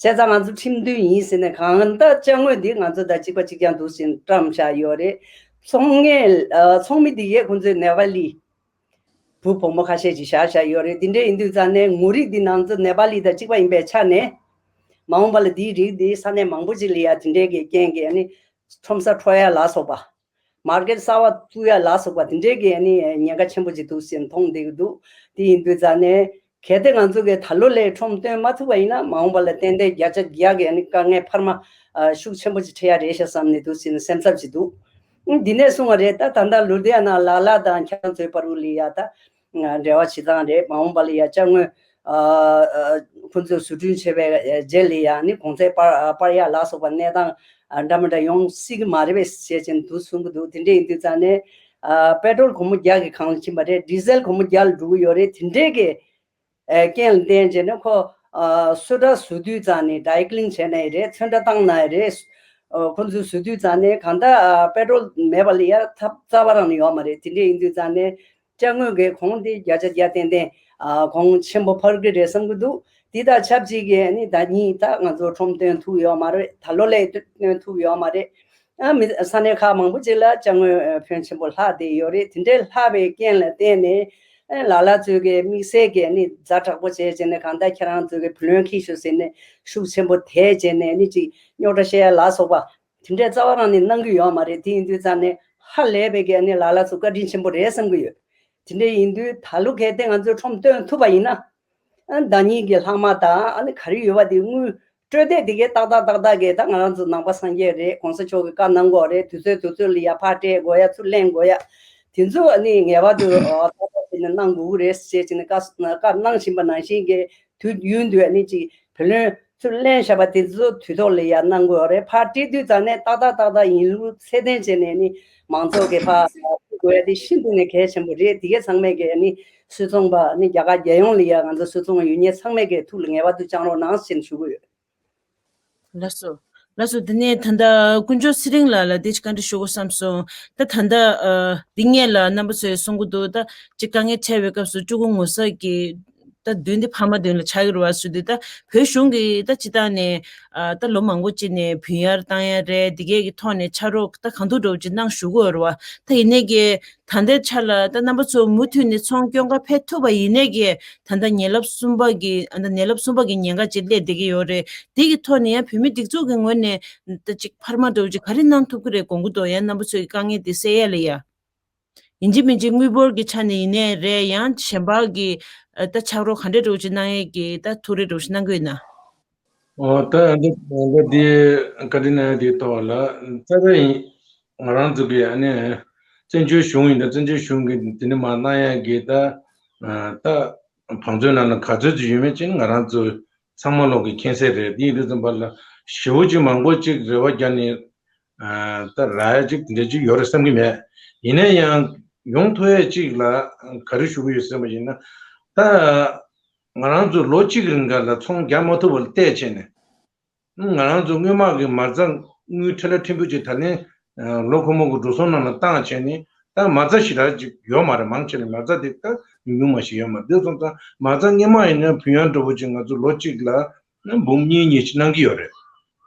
ཙང་ང་ཚོ་ཁྲིམས་མཐུན་ཡིན་ཟེར་ནས་གང་ལྟར་ཅ་དངོས་འདི་ང་ཚོ་དང་གཅིག་པ་གཅིག་རྐྱང་འདུག་ཟེར་བཀྲམ་བཞག་ཡོད་རེད། ཚོང་ངེས་ཚོང་མི་འདི་གས་ཁོང་ཚོས་ནེ་པ་ལི་བུ་བུ་མོ་ཁ་ཤས་ཅིག་བཞག་བཞག་ཡོད་རེད། འདི་འདྲ་ཡིན་དུས་ཙང་ནས་ངོ་རིས་འདི་ང་ཚོ་ནེ་པ་ལི་དང་གཅིག་པ་ཡིན་པའི་ཆ་ནས་མ་འོངས་པ་ལ་འདིའི་རིགས་འདི་ས་གནས་མང་པོ་ཅིག་ལ་ཡ་དེ་འདྲའི་གི་རྐྱེན་གྱིས་ཨ་ནི་ཁྲོམ་ས་འཕྲོག་ཡ་ལ་སོགས་པ། མར་ཀེཊ་གསར་བ་བཙུགས་ཡ་ལ་སོགས་པ་དེ་འདྲའི་གི་ཨ་ནི་ཉེན་ཁ་ཆེན་པོ་ཅིག་འདུག་ཟེར་མཐོང་བསྡད་ཀྱི་འདུག་དེ་ཡིན་དུས་ཙང་ནས་གལ་ཏེ་ང་ཚོ་གི་ད་ལོ་ལས་ཁྲོམ་སྟོན་མ་ཐུབ་པ་ཡིན་ན་མ་འོངས་པ་ལ་ཏན་ཏན་བརྒྱ་ཆ་བརྒྱ་གི་ཨ་ནི་དཀའ་ངལ་འཕར་མ་ཨ་ཤུགས་ཆེན་པོ་ཅིག་འཕྲད་ཡ་རེད་ཤག་བསམ་ནས་འདུག་ཟེར་ནས་སེམས་འཚབ་ཅིག་འདུག་ཨང་། འདི་ནས་གསུངས་པ་རེད། ད་ད་ལྟ་ལུ་དྷི་ཡ་ན་ལ་ལ་དང་ཁྱེད་རང་ཚོའི་བར་དུ་ལ་ཡ་ད་འབྲེལ་བ་བྱེད་སྟངས་རེད། མ་འོངས་པ་ལ་ཡ་ཅ་དངོས་ཨ་ཨ་ཁོང་ཚོས་བཟོ་སྐྲུན་བྱས་པའི་རྗེས་ལ་ཡ་ནི་གོང་ཚད་སྤར་སྤར་ཡ་ལ་སོགས་པ་གནས་སྟངས་འདྲ་མི་འདྲ་ཡོང་སྲིད་ཀྱི་མ་རེད་པས་ཞེས་བྱས་ནས་འདུག་གསུང་གི་འདུག་དེ་འདྲ་ཡིན་དུས་ཙང་ནས་ཨ་པེ་ཊྲོལ་སྒོར་མོ་བརྒྱ་གི་སྒང་ལ་ཕྱིན་པ་རེད། ཌི་ཟེལ་སྒོར་མོ་བརྒྱ་ལ་འགྲོ་གི་ཡོད་རེད། དེ་འདྲའི་གི་ཨ་རྐྱེན་ལ་བརྟེན་བྱས་ནས་ཁོ་ཨ་གསོལ་ཁྲག་བཟོ་དུས་ཙང་ནས་ཌའི་ཀི་ལིང་བྱས་ན་ཡི་རེད། ཚོན་ཁྲ་བཏང་ན་ཡི་རེད། ཨ་ཁོ་ཚོས་བཟོ་དུས་ཙང་ནས་གང་ལྟར་ཨ་པེ་ཊྲོལ་མེད་པ་ལ་ཡ་ཐབས་རྩ་བ་རང་ནས་ཡོད་མ་རེད། དེ་འདྲ་ཡིན་དུས་ཙང་ནས་ཅ་དངོས་ཀྱི་གོང་དེ་བརྒྱ་ཆ་བརྒྱ་ཏན་ཏན་ཨ་གོང་ཆེན་པོ་འཕར་གི་རེད་བསམ་གི་འདུག་དེ་དང་ཆབས་ཅིག་གི་ཨ་ནི་ཟླ་གཉིས་ད་ང་ཚོ་ཁྲོམ་སྟོན་ཐུབ་ཡོད་མ་རེད། ད་ལོ་ལས་སྟོན་ཐུབ་ཡོད་མ་རེད། ཨ་མི་ས་གནས་ཁག་མང་པོ་ཅིག་ལ་ཅ་དངོས་ཕོན་ཆེན་པོ་ལྷག་བསྡད་ཡོད་རེད། དེ་འདྲའི་ལྷག་པའི་རྐྱེན་ལ་བརྟེན་ནས་ཨ་ལ་ལ་ཚོས་ཀྱི་དམིགས་བསལ་གྱི་ཨ་ནི་ཛ་དྲག་པོ་བྱས་བྱས་ནས་གང་ལྟར་ཁྱེད་རང་ཚོས་ཀྱི་བུ་ལོན་འཁྱེར་ཤོག་ཟེར་ནས་ཤུགས་ཆེན་པོ་དེད་བྱས་ནས་ཨ་ནི་ཅིག་རྙོག་དྲ་བཤད་ཡ་ལ་སོགས་པ་དེ་འདྲའི་རྩ་བ་རང་ནས་གནང་གི་ཡོད་མ་རེད། དེ་ཡིན་དུས་ཙང་ནས་ཧ་ལས་པའི་གི་ཨ་ནི་ལ་ལ་ཚོ་བཀའ་དྲིན་ཆེན་པོ་རེད་བསམ་གི་ཡོད། དེ་འདྲ་ཡིན་དུས་ད་ལོ་གལ་ཏེ་ང་ཚོས་ཁྲོམ་སྟོན་ཐུབ་པ་ཡིན་ན། ཨ་ཟླ་གཉིས་ཀྱི་ལྷག་མ་དང་ཨ་ནི་ག་རེ་ཡོད་པ་དེ་དངུལ་སྤྲོད་བདེ་དེ་གའི་ཏག་ཏག་ཏག་ཏག་གི་ད་ང་རང་ཚོ་ནང་པ་སངས་རྒྱས་རེད། གོང་ས་མཆོག་གི་བཀའ་གནང་དགོས་རེད། དུས་ཚོད་དུས་ཚོད་ལ་ཡར་ཕར་སྤྲད་དགོས་ཡ་ཚུར་ལེན་དགོས་ཡ་དེ་ཚོ་ཨ་ནི་ངེས་པར་དུ་ཨ་ཏག་ཏག་བྱས་ནས་གནང་དགོས་ཀྱི་རེད་ཅེས་བྱས་ནས་བཀའ་བཀའ་གནང་བཞིན་པ་ནང་བཞིན་གྱི་དུས་ཡུན་དུ་ཨ་ནི་ཅིག་བུ་ལོན་ཚུར་ལེན་བཞག་པ་དེ་ཚོ་དུས་ཐོག་ལ་ཡར་གནང་དགོས་རེད། ཕར་སྤྲད་དུས་ཙང་ནས་ཏག་ཏག་ཏག་ཏག་ཡིན་ལུགས་ཚད་ལྡན་བྱས་ནས་ནི་མང་ཚོགས་ཀྱི་ཕར་སྤྲད་དགོས་ཡ་དེ་ཤིན་ཏུ་ནས་གལ་ཆེན་པོ་རེད། དེ་གའི་ཚང་མས་ཀྱི་ནི་སུད་ཚོང་པ་ནི་རྒྱ་གར་རྒྱལ་ཡོངས་ལ་ཡ་ང་ཚོ་སུད་ཚོང་ཡོད་མཁན་ཚང་མས་ཀྱི་ཐུགས་ལ་ངེས་པར་དུ་བཅངས་རོགས་གནང་ཞེས་ཞུ་གི་ཡོད། ལགས་སོ། ལགས་སོ། དེ་ནས་ད་ལྟ་དཀོན་མཆོག་ཚེ་རིང་ལགས་ལ་དེ་ཅིག་བཀའ་འདྲི་ཞུ་དགོས་བསམ་སོང་། ད་ད་ལྟ་ཨ་འདི་སྔས་ལ་རྣམ་པ་ཚོས་གསུང་གི་འདུག་ད་ཅིག་དཀའ་ངལ་འཕྲད་པའི་སྐབས་སུ་ཕྲུ་གུ་ངོ་ཚ་གི་ད་མདུན་དེ་ཕ་མ་མདུན་ལ་ཆགས་ཀྱི་རེད་བ་ཞུ་དུས། ད་བོད་གཞུང་གིས་ད་སྤྱི་བཏང་ནས་ཨ་ད་ལོ་མང་པོ་ཅིག་ནས་བུན་གཡར་བཏང་ཡ་རེད། འདི་གས་ཀྱི་ཐོག་ནས་ཕྱག་རོགས་ད་གང་ཐུབ་འདྲ་བོ་ཅིག་གནང་བཞུགས་ཀྱི་ཡོད་རེད་བ། ད་ཡིན་ནའི་གི་ད་ལྟའི་ཆ་ལ་ད་རྣམ་པ་ཚོ་མུ་མཐུད་ནས་ཚོང་སྐྱོང་ག་ཕེབས་ཐུབ་པ་ཡིན་ནའི་གི་ད་ལྟ་ཉེ་རབས་གསུམ་པ་གི་ཨ་ད་ཉེ་རབས་གསུམ་པ་གི་ཉེན་ཁ་ཅིག་སླེབས་བསྡད་ཀྱི་ཡོད་རེད། དེ་གི་ཐོག་ནས་ཡང་བོད་མི་སྒྲིག་འཛུགས་ཀྱི་ངོས་ནས་ད་ཅིག་འཕར་མ་འདྲ་བོ་ཅིག་ག་རེ་གནང་ཐུབ་ཀྱི་རེད་དགོངས་ཀྱི་འདུག་ཡང་རྣམ་པ་ཚོའི་དཀའ་ངལ་དེ་སེལ་ཡ་ལ་ཡ། ཡིན་གཅིག་མིན་གཅིག་དངུལ་འབོར་གྱི་ཆ་ནས་ཡིན་ནའི་རེད། ཡང་གཞན་པ་གི་ཨ་ད་ཕྱག་རོགས་ག་འདྲ་འདྲ་བོ་ཅིག་གནང་ཡས་ཀྱི་ད་ཐུགས་རེ་འདྲ་བོ་ཅིག་གནང་གི་ཡོད་ན། ཨོ་ད་འདི་འདི་འདི་བཀའ་འདྲི་གནང་ཡས་དེའི་ཐོག་ལ་རྩ་བའི་ང་རང་ཚོ་གི་ཨ་ནི་བཙན་བྱོལ་གཞུང་ཡིན་ད་བཙན་བྱོལ་གཞུང་གི་དེ་འདྲ་མ་གནང་ཡས་ཀྱི་ད་ད་བང་མཛོད་ནང་ལ་ག་ཚོད་ཅིག་ཡོད་མེད་ཅིག་ང་རང་ཚོ་ཚང་མ་ལོག་གི་མཁྱེན་གསལ་རེད། དེ་ཡིན་དུས་ཙམ་པ་ལ་ཞེ་པོ་ཅིག་མང་པོ་ཅིག་རེ་བ་རྒྱག་ནས་ད་རག་ཡ་ཅིག་དེ་འདྲ་ཅིག་ཡོད་རེད་བསམ་གྱི་མེད། ཡིན་ན་ཡང་ཡོང་ཐུབ་ཡ་ཅིག་ལ་ག་རེ་ཞུ་གི་ཡོད་ཟེར་བ་ཡིན་ན། ད་ང་རང་ཚོ་ལོ་གཅིག་རིང་ག་ལ་ཚོང་རྒྱག་མ་ཐུབ་པ་ལ་བལྟས་བྱས་ནས་ང་རང་ཚོ་སྔོན་མ་གི་མ་རྩ་དངུལ་ཁྲི་ལ་ཁྲི་འབུལ་ཅིག་ད་ལན་ལོ་འཁོར་མོ་གི་འགྲོ་སོང་ནང་ལ་བཏང་བྱས་ནས་ད་མ་རྩ་ཞེ་དྲག་ཅིག་ཡོད་མ་རེད། མང་ཆེ་ལ་མ་རྩ་དེ་ད་ཉུང་ཉུང་མ་ཞིག་ཡོད་མ་རེད། དེ་སོང་ཙང་མ་རྩ་སྔོན་མ་ཡིན་ན་བུན་གཡར་འདྲ་བོ་ཅིག་ང་ཚོ་ལོ་གཅིག་ལ་འབུམ་གཉིས་གཉིས་ཅིག་གནང་གི་ཡོད་རེད།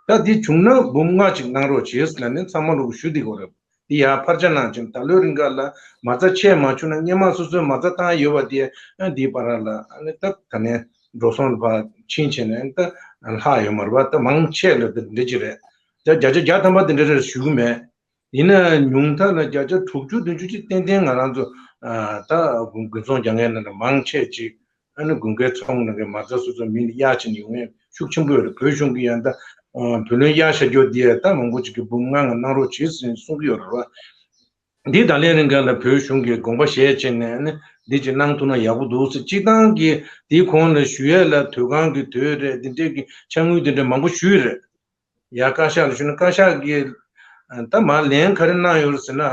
ད་དེ་བྱུང་ན་འབུམ་ལྔ་ཅིག་གནང་རོགས་བྱེད་ཟེར་ནས་ཚང་མ་ལོག་གི་ཞུ་བསྡད་ཀྱི་ཡོད་རེད། དེ་ཡར་འཕར་ཆ་གནང་བྱས་ད་ལོའི་རིང་ག་ལ་མ་རྩ་ཆད་མ་བྱུང་ན་སྔོན་མ་སོ་སོའི་མ་རྩ་བཏང་ཡོད་པ་དེ་ཨ་འདིའི་བར་ལ་ཨ་ནི་ད་ད་ནས་འགྲོ་སོང་ལ་ཕར་ཕྱིན་བྱས་ནས་ད་ལྷག་ཡོད་མ་རེད་པ། ད་མང་ཆེ་ལ་ད་འདི་འདྲ་ཅིག་རེད། ད་བརྒྱ་ཆ་བརྒྱ་ཐམ་པ་དེ་འདྲ་རེད་ཞུ་གི་མེད། ཡིན་ན་ཉུང་མཐའ་ལ་བརྒྱ་ཆ་དྲུག་ཅུ་བདུན་ཅུ་ཅིག་ཏན་ཏན་ང་རང་ཚོ་ཨ་ད་དགུན་ཚོང་རྒྱག་མཁན་ནང་ལ་མང་ཆེ་ཅིག་ཨ་ནི་དགུན་ཁའི་ཚོང་ནང་གི་མ་རྩ་སོ་སོའི་མི་ལ་གཡར་བྱས་ནས་ཡོང་མཁན་ཤུགས་ཆེན་པོ་ཡོད་རེད། བོད་གཞུང་གིས་ཡང་ད་བུ་ལོན་གཡར་བཞག་རྒྱུ་དེ་ད་མང་པོ་ཅིག་གིས་འབུམ་ལྔ་ལྔ་གནང་རོགས་བྱེད་ཟེར་གསུང་གི་ཡོད་རེད་བ། འདི་ད་ལན་རིང་ག་ལ་བོད་གཞུང་གིས་དགོངས་པ་བཞེས་བྱས་ནས་ཨ་ནི་འདི་ཅིག་གནང་ཐུབ་ན་ཡག་པོ་འདུག་ཟེར། སྤྱིར་བཏང་གི་དེའི་གོང་ལ་ཞུ་ཡས་ལ་དུས་ཁང་གི་དུས་རེད། འདི་འདྲས་ཀྱི་ཕྱག་དངུལ་འདི་འདྲས་མང་པོ་ཞུས་རེད། ཡ་བཀའ་ཤག་ལ་ཞུས་ན་བཀའ་ཤག་གིས་ད་མར་ལན་ག་རེ་གནང་ཡོད་རེད་ཟེར་ན།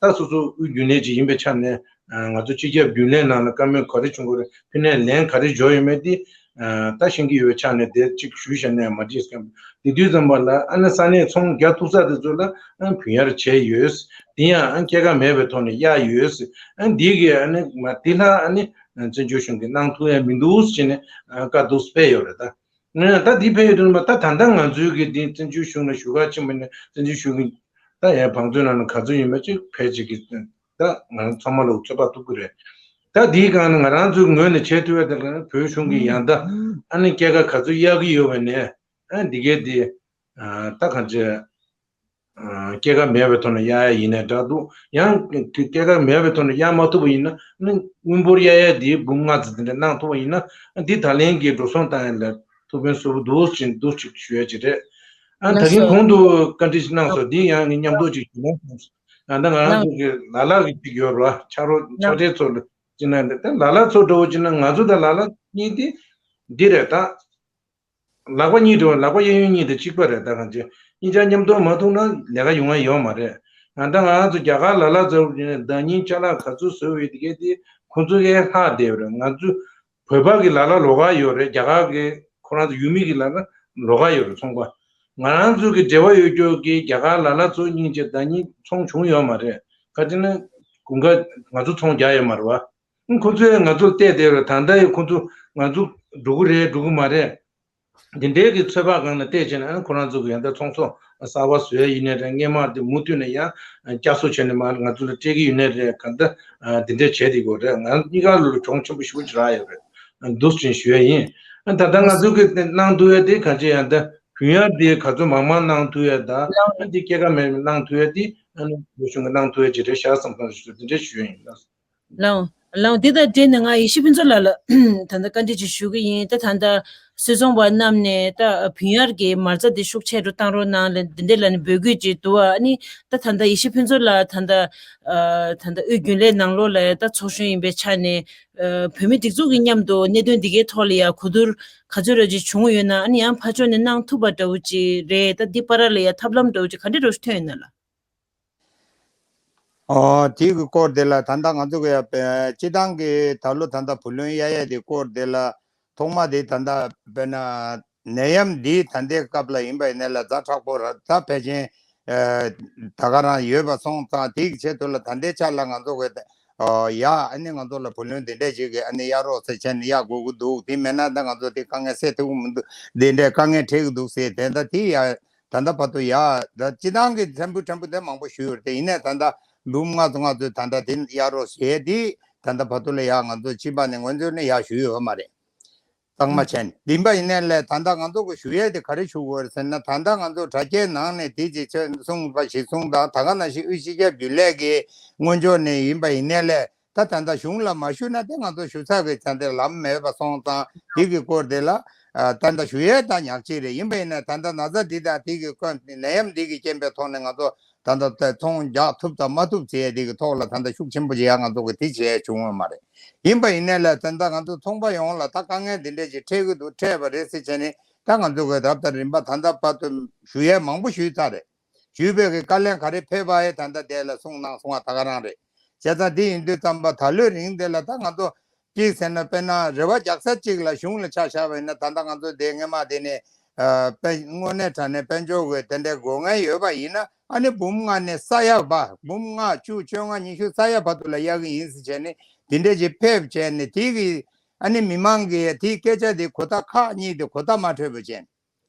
ད་སོ་སོ་དབུས་རྒྱུན་ལས་ཅིག་ཡིན་པའི་ཆ་ནས་ང་ཚོ་སྤྱི་ཁྱབ་རྒྱུན་ལས་ནང་ལ་བཀའ་མོལ་ག་རེ་བྱུང་དགོས་རེད། ཕ་ནས་ལན་ག་རེ་འབྱོར་ཡོད་མེད་དེ་ད་ཤེས་ཀྱི་ཡོད་པའི་ཆ་ནས་དེ་གཅིག་ཞུས་བཞག་ན་ཡང་མ་འགྲིག་སྐམ། དེ་དུས་ཙམ་པ་ལ་ཨ་ནི་ས་གནས་ཚོང་རྒྱག་ཐུབ་ས་དེ་ཚོ་ལ་བུན་གཡར་བྱས་ཡོད། དེ་ཡང་སྐྱེད་ཀ་མེད་པའི་ཐོག་ནས་གཡར་ཡོད། འདི་གི་ཨ་ནི་མ་དེ་ལ་ཨ་ནི་བཙན་བྱོལ་གཞུང་གིས་གནང་ཐུབ་ཡ་མི་འདུག་ཟེར་ནས་བཀའ་འདུག་སྤེལ་ཡོད་རེད་ད། ད་འདི་ཕེབས་ཡོད་དུས་ད་ད་ལྟ་ང་ཚོའི་གི་འདི་བཙན་བྱོལ་གཞུང་ལ་ཞུ་ག་ཕྱིན་པ་ནས་བཙན་བྱོལ་གཞུང་གི་ད་ཡ་བང་མཛོད་ནང་ལ་ག་ཚོད་ཡོད་མེད་ཅིག་ཕལ་ཆེར་གི་ད་ང་རང་ཚང་མ་ལ་ཚོད་དཔག་ཐུབ་ཀྱི་རེད། ད་འདིའི་སྒང་ནས་ང་རང་ཚོའི་ངོས་ནས་བྱེད་ཐུབ་ཡ་དེ་ལ་བོད་གཞུང་གི་ཡང་ད་ཨ་ནི་སྐྱེད་ཀ་ག་ཚོད་གཡར་གི་ཡོད་པ་ནས་ཨ་འདི་གའི་འདི་ད་གང་ཅི། སྐྱེད་ཀ་མེད་པའི་ཐོག་ནས་གཡར་ཡ་ཡིན་ནའི་འདྲ་འདུག་ཡང་སྐྱེད་ཀ་མེད་པའི་ཐོག་ནས་གཡར་མ་ཐུབ་པ་ཡིན་ན། ཨ་ནི་དངུལ་འབོར་གཡར་ཡ་དེ་འབུམ་ལྔ་ཙམ་དེ་འདྲ་གནང་ཐུབ་པ་ཡིན་ན། འདི་ད་ལན་གྱི་འགྲོ་སོང་བཏང་ཡ་ལ་ཐུགས་ཕན་གསོས་པོ་འདུག་ཅེས་འདུག་ཅིག་ཞུ་ཡ་ཅིག་རེད། ཨ་ད་གིན་གོང་དུ་བཀའ་འདྲི་ཞིག་གནང་སོང་། འདི་ཡང་ངས་མཉམ་དུ་ཅིག་ཞུ་ན། ད་ལྟ་ང་རང་ཚོ་གི་ལ་ལ་གི་ཅིག་ཡོད་རེད་བ། ཕྱག་རོགས་ཕྱག་སྦྲེལ་ཚོ་ལ་ཅིག་ན། འདི་ལ་ལ་ཚོ་འདྲ་བོ་ཅིག་ན། ང་ཚོ་དང་ལ་ལ་གཉིས་དེ་འདི་རེད་ད། ལག་པ་གཉིས་འདྲ་བོ། ལག་པ་གཡས་གཡོན་གཉིས་དང་གཅིག་པ་རེད། ད་གང་ཅི་གཉིས་ཆ་མཉམ་དུ་མ་ཐུག་ན་ལས་ཀ་ཡོང་ཡ་ཡོད་མ་རེད། ང་ད་ང་ཚོ་རྒྱ་གར་ལ་ལ་ཚོ་ཡིན་ན་ཟླ་ཉིན་ཅ་ལག་ག་ཚོད་བཟོས་ཡོད་དེ་གས་དེ་ཁོང་ཚོ་གས་ལྷག་བསྡད་ཡོད་རེད། ང་ཚོ་བོད་པ་གི་ལ་ལ་ལོགས་ཀ་ཡོད་རེད། རྒྱ་གར་གི་ཁོ་རང་ཚོ་ཡུལ་མི་གི་ལ་ལ་ལོགས་ཀ་ཡོད་རེད། ཚོང་པ། ང་རང་ཚོ་གི་འབྲེལ་བ་ཡོད་རྒྱུ་གི་རྒྱ་གར་ལ་ལ་ཚོ་སྙིང་རྗེ་ཟླ་ཉིན་ཚོང་བྱུང་ཡོད་མ་རེད། ག་ཅི་ན་དགུན་ཁ་ང་ཚོ་ཚོང་རྒྱག་ཡོད་མ་རེད་བ། ཁོ་ཚོས་ང་ཚོར་བལྟས་བསྡད་རེད། ད་ལྟ་ཡི་ཁོ་ཚོ་ང་ཚོ་འགྲོ་གི་རེད་འགྲོ་གི་མ་རེད། འདི་འདྲའི་གི་ཚོད་དཔག་སྒང་ནས་བལྟས་བྱས་ན། ཨ་ཁོ་རང་ཚོ་གི་ཡང་ད་ཚོང་ཟོག་གསར་པ་བཟོ་ཡ་ཡིན་ནའི་རེད། སྔས་མ་དེ་མུ་མཐུད་ནས་ཡང་བསྐྱར་གསོ་བྱས་ནས་མར་ང་ཚོ་ལ་སྤྲད་ཀྱི་ཡོད་ནའི་རེད། གང་ལྟར་འདི་འདྲས་བྱས་བསྡད་ཀྱི་ཡོད་རེད། ང་གཉིས་ཀ་ལ་གྱོང་ཆེན་པོ་ཞེ་པོ་ཅིག་རག་ཡོད་རེད། འདུག་ཅིང་ཞུ་ཡ་ཡིན། ད་ལྟ་ང་ཚོ་གི་གནང་ཐུབ་ཡ་དེ་ག་ཅི་ཡང་ད་བུན་གཡར་དེ་ག་ཚོད་མང་མང་གནང་ཐུབ་ཡ། ད་འདི་སྐྱེད་ཀ་མེད་གནང་ཐུབ་ཡ་དེ་ཨ་ནི་ལོ་གཞོན་གྱི་གནང་ཐུབ་ཡ་ཅིག་རེད་ཤག་བསམ་བསམ་ཞུ། འདི་འདྲས་ཞུ་ཡ་ཡིན། ལགས། ལགས། འདི་དང་འབྲེལ་ནས་ང་ཡེ་ཤེས་ཕུན་ཚོགས་ལགས་ལ་ད་ལྟ་བཀའ་འདྲི་ཅིག་ཞུ་གི་ཡིན། ད་ད་ལྟ་སུད་ཚོང་པ་རྣམས་ནས་ད་བུན་གཡར་གྱི་མ་རྩ་འདི་ཤུགས་ཆེ་རུ་བཏང་རོགས་གནང་ལབ་འདི་འདྲས་ལབ་ནས་འབོད་སྐུལ་ཅིག་འདུག་བ། ཨ་ནི་ད་ད་ལྟ་ཡེ་ཤེས་ཕུན་ཚོགས་ལགས་ད་ལྟ་ད་ལྟ་དབུས་རྒྱུན་ལས་ནང་ལོགས་ལ་ད་ཚོགས་གཞོན་ཡིན་པའི་ཆ་ནས་བོད་མི་སྒྲིག་འཛུགས་ཀྱི་མཉམ་དུ་གནད་དོན་འདི་གའི་ཐོག་ལ་ཡ་གོ་བསྡུར་ག་ཚོད་རེ་ཅིག་བྱུང་ཡོད་ན། ཨ་ནི་ཡང་ཕར་ཕྱོགས་ནས་གནང་ཐུབ་པ་འདྲ་བོ་ཅིག་རེད། ད་འདི་བར་ལ་ཡ་ཐབས་ལམ་འདྲ་བོ་ཅིག་ག་འདྲས་འདྲ་བོ་ཞིག་ཐོན་ཡོད་ན་ལགས། ཨོ། དེ་གི་སྐོར་དེ་ལ་ད་ལྟ་ང་ཚོ་གི་ཡ་སྤྱི་བཏང་གི་ད་ལོ་ད་ལྟ་བུ་ལོན་གཡར་ཡས་དེ་སྐོར་དེ་ལ་ཐོག་མ་དེ་ད་ལྟ་དཔེར་ན་ནད་ཡམས་འདི་ད་ལྟའི་སྐབས་ལ་ཡིན་པ་ཡིན་ནའི་ལ་ཛ་དྲག་པོ་ར་ད་ཕལ་ཆེར་ད་ག་རང་ཡོད་པ་སོང་ཙང་། དེ་གི་ཆེད་དུ་ལ་ད་ལྟའི་ཆ་ལ་ང་ཚོ་གི་ཨོ་ཡ་ཨ་ནི་ང་ཚོ་ལ་བུ་ལོན་དེ་འདྲས་ཅིག་གི་ཨ་ནི་གཡར་རོགས་ཟེར་བྱས་ནས་གཡར་དགོས་ཀྱི་འདུག་དེ་མེད་ན་ད་ང་ཚོ་དེ་དཀའ་ངལ་སེལ་ཐུབ་ཀྱི་མི་འདུག་འདི་འདྲས་དཀའ་ངལ་འཕྲད་ཀྱི་འདུག་ཟེར། དེ་ད་དེ་ཡ། ད་ལྟ་བར་དུ་ཡ། ད་སྤྱི་བཏང་གི་ཕྲན་བུ་ཕྲན་བུ་དེ་མང་པོ་ཞུས་ཡོད་རེད་དེ། ཡིན་ནའི་ད་ལྟ་འབུམ་ལྔ་ཙམ་ལྔ་ཙམ་ད་ལྟ་དེ་གཡར་རོགས་ཞེས་དེ་ད་ལྟ་བར་དུ་ལ་ཡ་ང་ཚོ་སྤྱི་པ་ནས་ངོས་འཛིན་ནས་ཡ་ཞུས་ཡོད་མ་རེད། གཙང་མ་བྱས་ནས་འདི་འདྲ་ཡིན་ནའི་ལས་ད་ལྟ་ང་ཚོ་གི་ཞུ་ཡས་དེ་ག་རེ་ཞུ་དགོས་རེད་ཟེར་ན། ད་ལྟ་ང་ཚོ་དྲ་རྒྱའི་ནང་ནས་དེ་ཅིག་ཆོས་གསུངས་པ་ཞིག་གསུངས་དང་། ད་ག་ནང་བཞིན་དབུས་སྤྱི་ཁྱབ་རྒྱུན་ལས་ཀྱི་སྔོན་ཕྱོགས་ནས་ཡིན་པ་ཡིན་ནའི་ལས། ད་ད་ལྟ་གཞུང་ལ་མ་ཞུས་ན་དེ་ང་ཚོ་ཞུ་ས་གི་ཆ་དེ་ལམ་མེད་པ་སོང་ཙང་། དེ་གི་སྐོར་དེ་ལ་ད་ལྟ་ཞུ་ཡས་ད་ཉག་གཅིག་རེད། ཡིན་པ་ཡིན་ན་ད་ལྟ་ན་ཚ་འདི་དང་དེ་གི་སྐོར་ནད་ཡམས་འདི་གི་རྐྱེན་པའི་ཐོག་ནས་ང་ཚོ་ད་ལྟ་ཚོང་རྒྱག་ཐུབ་དང་མ་ཐུབ་བྱས་དེ་གི་ཐོག་ལ་ད་ལྟ་ཤུགས་ཆེན་པོ་བྱེད་ཡ་ང་ཚོ་གི་དེ་བྱས་བྱུང་བ་མ་རེད། ཡིན་པ་ཡིན་ནའི་ལ་ད་ལྟ་ང་ཚོ་ཚོང་པ་ཡོངས་ལ་ད་དཀའ་ངལ་འདི་འདྲས་ཅིག་འཕྲད་གི་འདུག་འཕྲད་པ་རེད་ཟེར་བྱས་ནས། ད་ང་ཚོ་གི་རབ་དང་རིམ་པ་ད་ལྟ་བར་དུ་ཞུ་ཡས་མང་པོ་ཞུས་ཚར་རེད། ཞུས་པའི་གི་བཀའ་ལན་ག་རེ་ཕེབས་པ་ཡི་ད་ལྟ་དེ་ལ་གསུང་གནང་སོང་བ་ད་ག་རང་རེད། བྱས་ཙང་དེ་ཡིན་དུས་ཙམ་པ་ད་ལོའི་རིང་དེ་ལ་ད་ང་ཚོ་གཅིག་ཟེར་ན་དཔེར་ན་རེ་བ་རྒྱག་ས་གཅིག་ལ་གཞུང་ལ་ཆ་བཞག་པ་ཡིན་ན། ད་ལྟ་ང་ཚོ་དེ་སྔས་མ་དེ་ནས་ཨ་དཔལ་དངོས་གནས་དྲང་གནས་དཔལ་འབྱོར་གི་དེ་འདྲའི་དགོས་ངེས་ཡོད་པ་ཡིན་ན། ཨ་ནི་འབུམ་ལྔ་ནས་ས་ཡ་བ་འབུམ་ལྔ་བཅུ་བཅོ་ལྔ་ཉི་ཤུ་ས་ཡ་བར་དུ་ལ་གཡར་གི་ཡིན་ཟེར་བྱས་ནས་དེ་འདྲས་ཅིག་ཕེབས་བྱས་ནས། དེ་གི་ཨ་ནི་མི་མང་གི་དེའི་སྐད་ཆ་དེ་གོ་ཐག་ཁག་གཉིས་དེ་གོ་ཐག་མ་འཕྲོད་པ་བྱས།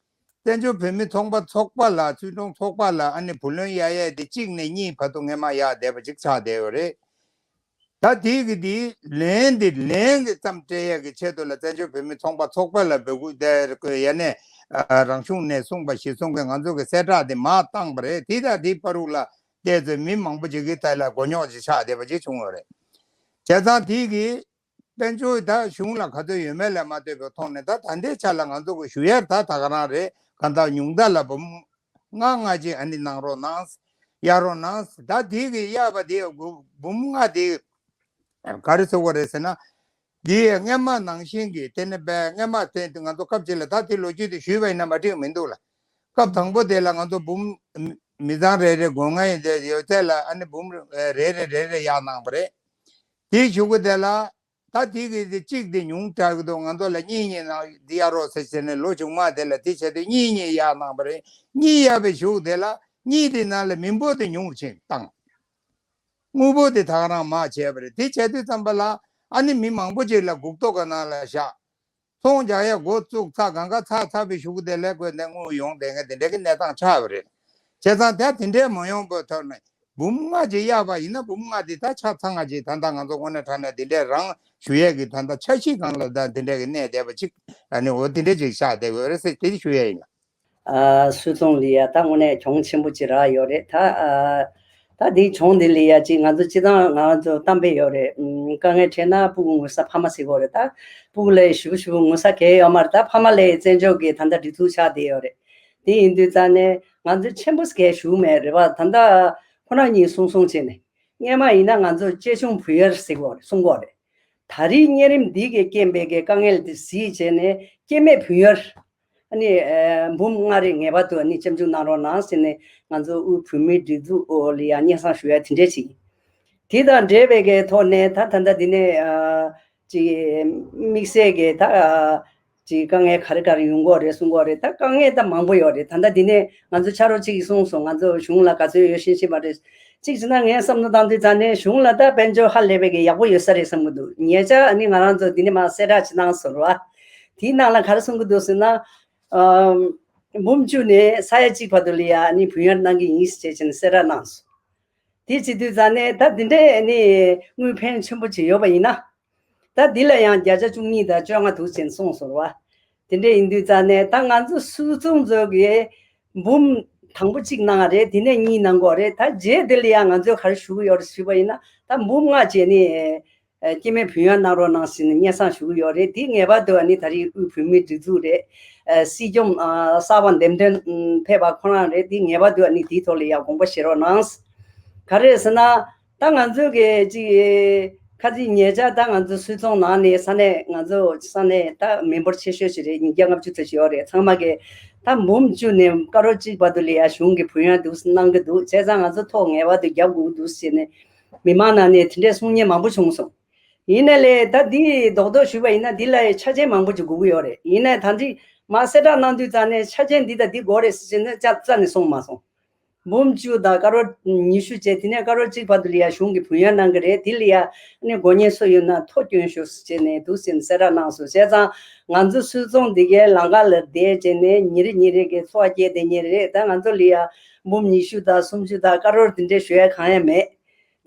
བཙན་བྱོལ་བོད་མི་ཚོང་པ་ཚོགས་པ་ལ་བཙུན་གྲོང་ཚོགས་པ་ལ་ཨ་ནི་བུ་ལོན་གཡར་ཡས་དེ་གཅིག་ནས་གཉིས་བར་དུ་སྔས་མ་གཡར་བསྡད་པ་ཅིག་ཆགས་བསྡད་ཡོད་རེད། ད་དེ་གི་དེ་ལན་དེ་ལན་གི་ཙམ་སྤྲད་ཡས་ཀྱི་ཆེད་དུ་ལ་བཙན་བྱོལ་བོད་མི་ཚོང་པ་ཚོགས་པ་ལ་འབོད་སྐུལ་དེ་ཡ་ནས་རང་གཞུང་ནས་གསུངས་པ་ཞིག་གསུང་གི་ང་ཚོ་གི་གསལ་བསྒྲགས་དེ་མར་བཏང་པ་རེད། དེ་དང་དེའི་བར་དུ་ལ་བལྟས་ཚེ་མི་མང་པོ་ཅིག་གི་ཐད་ལ་མགོ་རྙོག་ཅིག་ཆགས་བསྡད་པ་ཅིག་བྱུང་ཡོད་རེད། བྱས་ཙང་དེ་གི་དཔལ་འབྱོར་ད་གཞུང་ལ་ག་ཚོད་ཡོད་མེད་ལ་མ་ལྟོས་པའི་ཐོག་ནས། ད་ད་ལྟའི་ཆ་ལ་ང་ཚོ་གི་ཞུ་ཡས་ད་ད་ག་རང་རེད། གང་ལྟར་ཉུང་མཐའ་ལ་འབུམ་ལྔ་ལྔ་ཅིག་ཨ་ནི་གནང་རོགས་གནང་། གཡར་རོགས་གནང་། ད་དེ་གི་གཡར་བ་དེ་འབུམ་ལྔ་དེ་ག་རེ་ཟེར་དགོས་རེད་ཟེར་ན། དེ་སྔས་མ་ནང་བཞིན་གྱི་དེ་ནི་པས་སྔས་མ་དེ་ང་ཚོ་སྐབས་གཅིག་ལ་ད་དེ་ལོ་རྒྱུས་དེ་ཞུས་པ་ཡིན་ན་མ་འགྲིག་མི་འདུག་ལ། སྐབས་དང་པོ་དེ་ལ་ང་ཚོ་འབུམ་མི་ཚང་རེ་རེ་སྒོ་ང་ཡིན་དེ་ཡོད་ཚད་ལ་ཨ་ནི་འབུམ་རེ་རེ་རེ་རེ་གཡར་གནང་བ་རེད། དེའི་གཞུག་གུ་དེ་ལ། ད་དེ་གི་དེ་གཅིག་དེ་ཉུང་དྲགས་ཀྱི་འདུག་ང་ཚོ་ལ་གཉིས་གཉིས་ནང་དེ་གཡར་རོགས་ཟེར་བྱས་ནས་ལོ་མཇུག་མ་དེ་ལ་དེ་བྱས་དུས་གཉིས་གཉིས་གཡར་གནང་བ་རེད། གཉིས་གཡར་བའི་གཞུག་དེ་ལ་གཉིས་དེ་ནང་ལ་མི་འབོར་དེ་ཉུང་རུ་ཕྱིན་བཏང་། དངུལ་འབོར་དེ་ད་ག་རང་མར་བྱས་པ་རེད། དེ་བྱས་དུས་ཙམ་པ་ལ་ཨ་ནི་མི་མང་པོ་ཅིག་ལ་སྒུག་ཐོ་ག་ནང་ལ་བཞག་ཚོང་རྒྱག་ཡ་འགོ་བཙུགས་ཚར། གང་ག་ཚར་ཚར་བའི་གཞུག་གུ་དེ་ལ་དགོས་ནས་དངུལ་ཡོང་བསྡད་མཁན་དེ་འདྲའི་གི་གནས་སྟངས་ཆགས་པ་རེད། བྱས་ཙང་ད་དེ་འདྲའི་མ་ཡོང་བའི་ཐོག་ནས། འབུམ་ལྔ་ཅིག་གཡར་བ་ཡིན་ན་འབུམ་ལྔ་དེ་ད་ཆ་ཚང་ང་ཅིག་ད་ལྟ་ང་ཚོ་དངོས་གནས་དྲང་གནས་དེ་འདྲའི་རང་ཞུ་ཡས་ཀྱི་ད་ལྟ་འཆར་གཞི་སྒང་ལ་ད་དེ་འདྲའི་གི་གནས་བསྡད་པ་ཅིག་ཨ་ནི་འོ་དེ་འདྲའི་ཅིག་ཆགས་བསྡད་ཡོད་རེད་ཟེར་དེ་ཞུ་ཡས་ཡིན། ཨ་སུད་ཚོང་ལ་ཡ་ད་དངོས་གནས་གྱོང་ཆེན་པོ་ཅིག་རག་ཡོད་རེད། ད་ཨ་ད་དེའི་གྱོང་དེ་ལ་ཡ་ཅིག་ང་ཚོ་སྤྱིར་བཏང་ང་ཚོ་གཏམ་དཔེ་ཡོད་རེད། ཨམ་དཀའ་ངལ་འཕྲད་ན་སྤུ་གུ་ངུ་ས་ཕ་མ་ཟེར་གྱི་ཡོད་རེད། ད་སྤུ་གུ་ལ་ཡ་ཞེ་པོ་ཞེ་པོ་ངུ་ས་གང་ཡང་ཡོད་མ་རེད། ད་ཕ་མ་ལ་ཡ་བཙན་བྱོལ་གྱི་ད་ལྟ་སྒྲིག་འཛུགས་ཆགས་བསྡད་ཡོད་རེད། དེ་ཡིན་དུས་ཙང་ནས་ང་ཚོ་ཆེན་པོ་ཟེར་མཁན་ཞུ་གི་མེད་རེད་པ། ད་ལྟ་ཁོ་རང་གཉིས་གསུང་གསུང་བྱས་ནས། སྔོན་མ་ཡིན་ན་ང་ཚོ་གཅེས་ཆུང་བུ་ཡར་ཟེར་གྱི་ཡོད་རེད། གསུང་གི་ཡོད་རེད། ད་རེས་གཉན་རིམས་འདི་གིས་རྐྱེན་པས་ཀྱི་དཀའ་ངལ་འདི་གཟིགས་བྱས་ནས་སྐྱེ་དམན་བུ་ཡར། ཨ་ནི་ཨ་འབུམ་ལྔ་རེ་ངེས་པར་དུ་ཨ་ནི་སྐྱབས་འཇུག་གནང་རོགས་གནང་ཟེར་ནས་ང་ཚོ་དབུས་བོད་མིའི་སྒྲིག་འཛུགས་ལ་ཡང་སྙན་སེང་ཞུ་ཡ་དེ་འདྲས་ཅིག་དེ་དང་འབྲེལ་བའི་གི་ཐོག་ནས་ད་ད་ལྟ་འདི་ནས་ཨ་ཅིག་དམིགས་བསལ་གྱི་ད་ཨ་ཅིག་དཀའ་ངལ་ག་རེ་ག་རེ་ཡོང་གི་ཡོད་རེད་གསུང་གི་ཡོད་རེད། ད་དཀའ་ངལ་ད་མང་པོ་ཡོད་རེད། ད་ལྟ་འདི་ནས་ང་ཚོ་ཕྱག་རོགས་གཅིག་གིས་གསུངས་སོང་། ང་ཚོ་གཞུང་ལ་ག་ཚོད་ཡོད་ཤེས་ཤེས་པ་རེད། གཅིག་བྱས་ན་ངས་བསམ་བློ་བཏང་དུས་ཙང་ནས་གཞུང་ལ་ད་དཔལ་འབྱོར་ཧ་ལས་པའི་གི་ཡག་པོ་ཡོད་ས་རེད་བསམ་གྱི་འདུག་ཉེ་ཆར་ཨ་ནི་ང་རང་ཚོ་འདི་ནས་མར་གསལ་བསྒྲགས་ཅིག་གནང་སོང་རེད་བ། དེའི་ནང་ལ་ག་རེ་གསུང་གི་འདུག་ཟེར་ན། ཨམ་འབུམ་བཅུ་ནས་ས་ཡ་གཅིག་བར་དུ་ལ་ཡ་ཨ་ནི་བུན་གཡར་གནང་གི་ཡིན་ཟེར་བྱས་ནས་གསལ་བསྒྲགས་གནང་སོང་། དེ་བྱེད་དུས་ཙང་ནས་ད་འདི་འདྲའི་ནི་དངུལ་ཕོན་ཆེན་པོ་ཅིག་ཡོད་པ་ཡིན་ན། ད་འདི་ལ་ཡང་བརྒྱ་ཆ་བཅུ་གཉིས་དང་བཅོ་ལྔ་འདུག་ཟེར་གསུངས་སོང་བ། དེ་འདྲ་ཡིན་དུས་ཙང་ནས་ད་ང་ཚོ་སུད་ཚོང་ཚོ་གིས་འབུམ་དང་པོ་གཅིག་གནང་བ་རེད། དེ་ནས་གཉིས་གནང་གི་ཡོད་རེད། ད་རྗེས་དེ་ལ་ཡང་ང་ཚོས་ག་རེ་ཞུ་གི་ཡོད་རེད་ཞུས་པ་ཡིན་ན། ད་འབུམ་ལྔ་བྱས་ནས་སྐྱེ་དམན་བུན་གཡར་གནང་རོགས་གནང་ཟེར་ནས་སྙན་སེང་ཞུ་གི་ཡོད་རེད། དེ་ངེས་པར་དུ་ཨ་ནི་ད་རེས་དབུས་བོད་མིའི་སྒྲིག་འཛུགས་རེད། སྲིད་སྐྱོང་གསར་པ་འདེམས་ཐོན་ཕེབས་པ་ཁོ་རང་རེད། དེ་ངེས་པར་དུ་ཨ་ནི་དེའི་ཐོག་ལ་ཡང་དགོངས་པ་བཞེས་རོགས་གནང་། ག་རེ་ཟེར་ན། ད་ང་ཚོ་གི་ཅིག་ཁ་ཅིག་ཉེ་ཆར་ད་ང་ཚོ་སུད་ཚོང་ནང་ནས་ས་གནས་ང་ཚོ་ས་གནས་ད་མི་འབོར་ཆེ་ཤོས་ཤིག་རེད། ཉིས་བརྒྱ་ལྔ་བཅུ་ཙམ་ཞིག་ཡོད་རེད། ཚང་མ་གི་ད་འབུམ་བཅུ་ནས་ཀ་རོར་གཅིག་བར་དུ་ལ་ཡ་གཞུང་གི་བུན་གཡར་འདུག་གནང་གི་འདུག་བྱས་ཙང་ང་ཚོ་ཐོག་ངེས་པར་དུ་རྒྱབ་དགོས་ཀྱི་འདུག་ཟེར་ནས་མི་མང་ནང་ནས་དེ་འདྲའི་གསུང་མཁན་མང་པོ་བྱུང་སོང་། ཡིན་ནའི་ལས་ད་འདི་རྡོག་རྡོག་ཞུས་པ་ཡིན་ན་འདི་ལ་ཡ་ཆ་རྐྱེན་མང་པོ་ཅིག་དགོས་ཀྱི་ཡོད་རེད། ཡིན་ནའི་ད་འདི་མ་གསལ་བསྒྲགས་གནང་དུས་ཙང་ནས་ཆ་རྐྱེན་འདི་དང་འདི་དགོས་རེད་ཟེར་ནས་རྩ་རྩ་ནས་གསུངས་མ་སོང་། འབུམ་བཅུ་དང་ཀ་རོར་ཉི་ཤུ་བཅས་དེ་ནས་ཀ་རོར་གཅིག་བར་དུ་ལ་ཡ་གཞུང་གིས་བུན་གཡར་གནང་གི་རེད། དེ་ལ་ཡ་ཨ་ནི་དགོས་མཁན་སུ་ཡོད་ན་ཐོ་སྐྱོན་ཤོག་ཟེར་ནས་འདུག་ཟེར་ནས་གསལ་བསྒྲགས་གནང་སོང་། བྱས་ཙང་ང་ཚོ་སུད་ཚོང་འདི་གའི་ལམ་ཁ་ལ་བསྡད་བྱས་ནས་ཉིན་རེ་ཉིན་རེ་གི་འཚོ་བ་སྐྱེལ་བསྡད་མཁན་རེད། ད་ང་ཚོ་ལ་ཡ་འབུམ་ཉི་ཤུ་དང་སུམ་ཅུ་དང་ཀ་རོར་དེ་འདྲས་ཞུ་ཡ་གང་ཡང་མེད།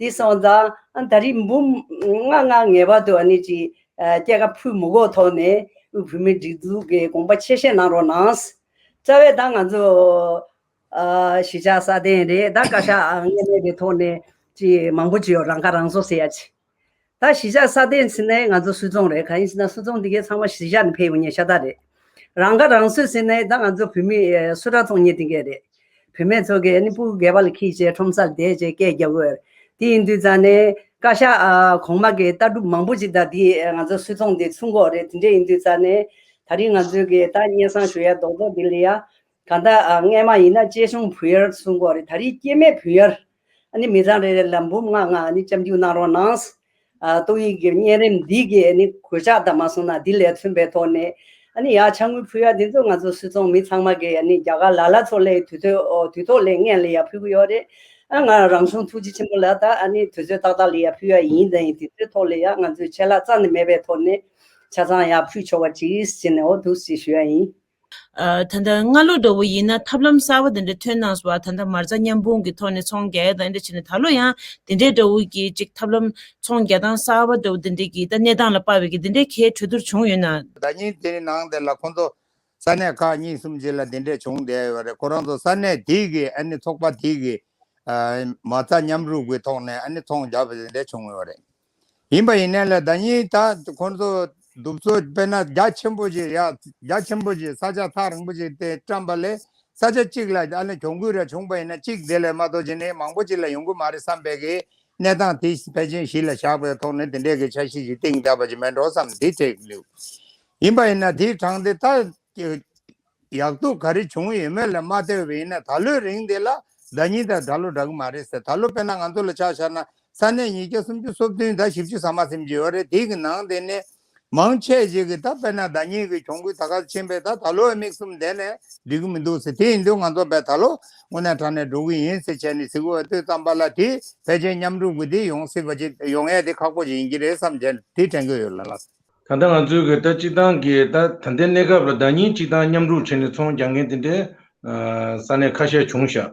དེ་སོང་ཙང་ཨ་ད་རེས་འབུམ་ལྔ་ལྔ་ངེས་པར་དུ་ཨ་ནི་ཅིག་ཨ་སྐྱེད་ཀ་ཕུལ་མི་དགོས་ཐོག་ནས་དབུས་བོད་མིའི་སྒྲིག་འཛུགས་ཀྱི་དགོངས་པ་ཆེ་བཞེས་གནང་རོགས་གནང་། རྩ་བའི་ད་ང་ཚོ་ཨ་གཞིས་ཆགས་སྲ་བརྟན་རེད། ད་བཀའ་ཤག་ཨ་མངོན་མེད་ཀྱི་ཐོག་ནས་ཅིག་མང་པོ་ཅིག་ཡོད། རང་ཁ་རང་གསོ་ཟེར་ཡ་ཅིག་ད་གཞིས་ཆགས་སྲ་བརྟན་ཟེར་ནས་ང་ཚོ་སུད་ཚོང་རེད། གང་ཡིན་ཟེར་ན་སུད་ཚོང་འདི་གའི་ཚང་མ་གཞིས་ཆགས་ནས་ཕེབས་ཡོང་མཁན་ཤ་སྟག་རེད། རང་ཁ་རང་གསོ་ཟེར་ནས་ད་ང་ཚོ་བོད་མི་ཨ་སུད་ཊར་བཙོང་མཁན་དེ་གས་རེད། བུད་མེད་ཚོ་གིས་ཨ་ནི་སྤུ་གུ་སྒལ་པ་ལ་འཁྱེར་བྱས་ཁྲོམ་ས་ལ་བསྡད་བྱས་སྐད་རྒྱག་གི་ཡོད་རེད། དེ་ཡིན་དུས་ཙང་ནས་བཀའ་ཤག་ཨ་གོང་མ་གི་ལྟ་གྲུབ་མང་པོ་ཅིག་དང་དེ་ང་ཚོ་སུད་ཚོང་དེ་མཚུངས་ཀྱི་ཡོད་རེད། དེ་འདྲ་ཡིན་དུས་ཙང་ནས་ད་རིང་ང་ཚོའི་གི་ད་སྙན་སེང་ཞུ་ཡ་རྡོག་རྡོག་འདི་ལ་ཡ་གང་ལྟར་ཨ་སྔས་མ་ཡིན་ན་གཅེས་ཆུང་བུ་ཡར་གསུང་གི་ཡོད་རེད། ད་རིང་སྐྱེ་དམན་བུ་ཡར་ཨ་ནི་མི་ཚང་རེ་རེ་ལ་འབུམ་ལྔ་ལྔ་ཨ་ནི་སྐྱབས་འཇུག་གནང་རོགས་གནང་། ཨ་ཏོག་དབྱིབས་ཀྱི་གཉན་རིམས་འདི་གི་ཨ་ནི་གོད་ཆག་དང་མ་སོང་ན་འདི་ལས་མཚོན་པའི་ཐོག་ནས་ཨ་ནི་ཡར་ཕྱག་དངུལ་ཕུལ་ཡ་འདི་ཚོ་ང་ཚོ་སུད་ཚོང་མི་ཚང་མ་གིས་ཨ་ནི་རྒྱ་གར་ལ་ལ་ཚོ་ལ་དུས་ཚོད་ཨོ་དུས་ཐོག་ལ་སྔོན་ལ་ཡར་ཕུལ་གྱི་ཡོད་རེད། ཨ་ང་རང་གཞུང་ཐུགས་རྗེ་ཆེན་པོ་ལ་ད་ཨ་ནི་དུས་ཚོད་ཏག་ཏག་ལ་ཡར་ཕུལ་ཡ་ཡིན། དེ་ཡིན་དུས་ཚོད་ཐོག་ལ་ཡར་ང་ཚོས་ཆད་ལྷག་རྩ་ནས་མེད་པའི་ཐོག་ནས་ཆ་ཚང་ཡར་ཕུལ་ཆོག་པ་ཅིག་ཟེར་ནས་འོ་འདུག་ཟེར་ཞུ་ཡ་ཡིན། ཨ་ད་ལྟ་སྔ་ལོ་འདྲ་བོ་ཡིན་ན་ཐབས་ལམ་གསར་པ་དེ་འདྲ་ཐོན་གནང་སོང་བ། ད་ལྟ་མ་རྩ་མཉམ་སྤུངས་ཀྱི་ཐོག་ནས་ཚོང་རྒྱག་ཡ་དང་འདྲ་བྱས་ནས། ད་ལོ་ཡང་དེ་འདྲའི་འདྲ་བོ་གི་ཅིག་ཐབས་ལམ་ཚོང་རྒྱག་སྟངས་གསར་པ་འདྲ་བོ་དེ་འདྲའི་གི་ད་གནས་སྟངས་ལ་དཔག་པའི་གི་དེ་འདྲའི་གལ་གྲོས་བསྡུར་བྱུང་ཡོད་ན། ཟླ་ཉིན་དེའི་ནང་དེ་ལ་ཁོང་ཚོ་ས་གནས་ཁག་གཉིས་གསུམ་ཅིག་ལ་དེ་འདྲས་བྱུང་བསྡད་ཡོད་རེད། ཁོ་རང་ཚོ་ས་གནས་དེའི་གི་ཨ་ནི་ཚོགས་པ་དེའི་གི་ཨ་མ་རྩ་མཉམ་རུབ་ཀྱི་ཐོག་ནས་ཨ་ནི་ཚོང་རྒྱག་པ་དེ་འདྲས་བྱུང་ཡོད་རེད། ཡིན་པ་ཡིན་ནའི་ལ་ཟླ་ཉིན་ད་ཁོང་ཚོ་གདུབ་ཚོ་དཔེར་ན་རྒྱ་ཆེན་པོ་ཅིག་ཡ་རྒྱ་ཆེན་པོ་ཅིག་ས་ཆ་ཐག་རིང་པོ་ཅིག་དེ་བཀྲམ་པ་ལས་ས་ཆ་གཅིག་ལ་ཨ་ནི་གྱོང་གུད་རེ་བྱུང་པ་ཡིན་ན་གཅིག་དེ་ལས་མ་གཏོགས་ཅིག་ནས་མང་པོ་ཅིག་ལ་ཡོང་གི་མ་རེད་བསམ་པའི་གི་གནས་སྟངས་དེ་ཕལ་ཆེར་གཞི་ལ་བཞག་པའི་ཐོག་ནས་དེ་འདྲའི་གི་འཆར་གཞི་ཞིག་བཏིང་བསྡད་པ་ཅིག་མེད་འགྲོ་བསམ་དེ་དྲན་གི་འདུག་ཡིན་པ་ཡིན་ན་དེའི་གྲངས་དེ་ད། ཡག་སྡུག་ག་རེ་བྱུང་ཡོད་མེད་ལ་མ་ལྟོས་པ་ཡིན་ན་ད་ལོའི་རིང་དེ་ལ་ཟླ་ཉིན་དང་ད་ལོ་འདྲ་གི་མ་རེད་ཟེར། ད་ལོ་དཔེར་ན་ང་ཚོ་ལ་ཆ་བཞག་ན་ས་གནས་ཉིས་བརྒྱ་སུམ་ཅུ་སོ་བདུན་ད་བཞི་བཅུ་ཟ་མ་ཟིན་གྱི་ཡོད་རེད། དེ་གི་ནང་དེ་ནས་མང་ཆེ་ཅིག་གིས་ད་དཔེར་ན་ཟླ་ཉིན་གི་གྱོང་གུད་ད་ག་ཕྱིན་པས་ད་ད་ལོའི་མིག་བཙུམ་དེ་ནས་འགྲིག་གི་མི་འདུག་ཟེར། དེ་ཡིན་དུས་ང་ཚོ་བས་ད་ལོ་དངོས་གནས་དྲང་གནས་འགྲོ་གི་ཡིན་ཟེར་བྱས་ནས་ཟེར་གི་ཡོད་དུས་ཙམ་པ་ལ་དེ་ཕལ་ཆེར་མཉམ་རུབ་གི་དེ་ཡོང་སྲིད་པ་ཅིག་ཡོང་ཡས་དེ་ཁག་པོ་ཅིག་ཡིན་གྱི་རེད་བསམ་བྱས་དེ་དྲན་གི་ཡོད་ལ་ལགས། ད་ལྟ་ང་ཚོའི་གི་ད་སྤྱིར་བཏང་གི་ད་ད་ལྟའི་གནས་སྐབས་ལ་ཟླ་ཉིན་གཅིག་དང་མཉམ་རུབ་བྱས་ནས་ཚོང་རྒྱག་མཁན་དེ་འདྲའི་ས་གནས་ཁ་ཤས་བྱུང་ཤག་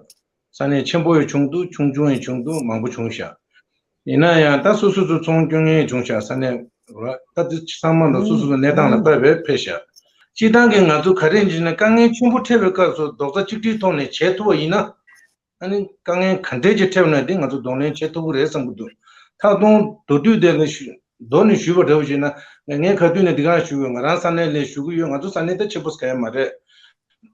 ས་གནས་ཆེན་པོ་ཡང་བྱུང་འདུག་ཆུང་ཆུང་ཡང་བྱུང་འདུག་མང་པོ་བྱུང་ཤག་ཡིན་ན་ཡང་ད་སོ་སོ་ཚོ་ཚོང་སྐྱོན་མཁན་ཡང་བྱུང་ཤག་ས་གནས་ར་ད་དེ་ཚང་མ་ལ་སོ་སོ་ཚོ་གནས་སྟངས་ལ་ལྟ་བའི་ཕེབས་ཤག་སྤྱིར་བཏང་གི་ང་ཚོ་ག་རེ་ཡིན་ན་དཀའ་ངལ་ཆེན་པོ་འཕྲད་པའི་སྐབས་སུ་རྡོག་རྩ་གཅིག་སྒྲིལ་ཐོག་ནས་བྱེད་ཐུབ་པ་ཡིན་ན། ཨ་ནི་དཀའ་ངལ་ག་འདྲས་ཅིག་འཕྲད་པ་ན་དེ་ང་ཚོ་གདོང་ལེན་བྱེད་ཐུབ་ཀྱི་རེད་བསམ་གྱི་འདུག་ད་དུང་མདོར་བསྡུས་དེ་ལ་ཞུ་མདོ་ནས་ཞུས་པ་འདྲ་བོ་བྱས་ན། ངས་ག་དུས་ནས་འདི་ག་ཞུ་དགོས། ང་རང་ས་གནས་ལ་ཞུ་གི་ཡོད། ང་ཚོ་ས་གནས་ད་ཆེན་པོ་ཟེར་ཡ་མ་རེད།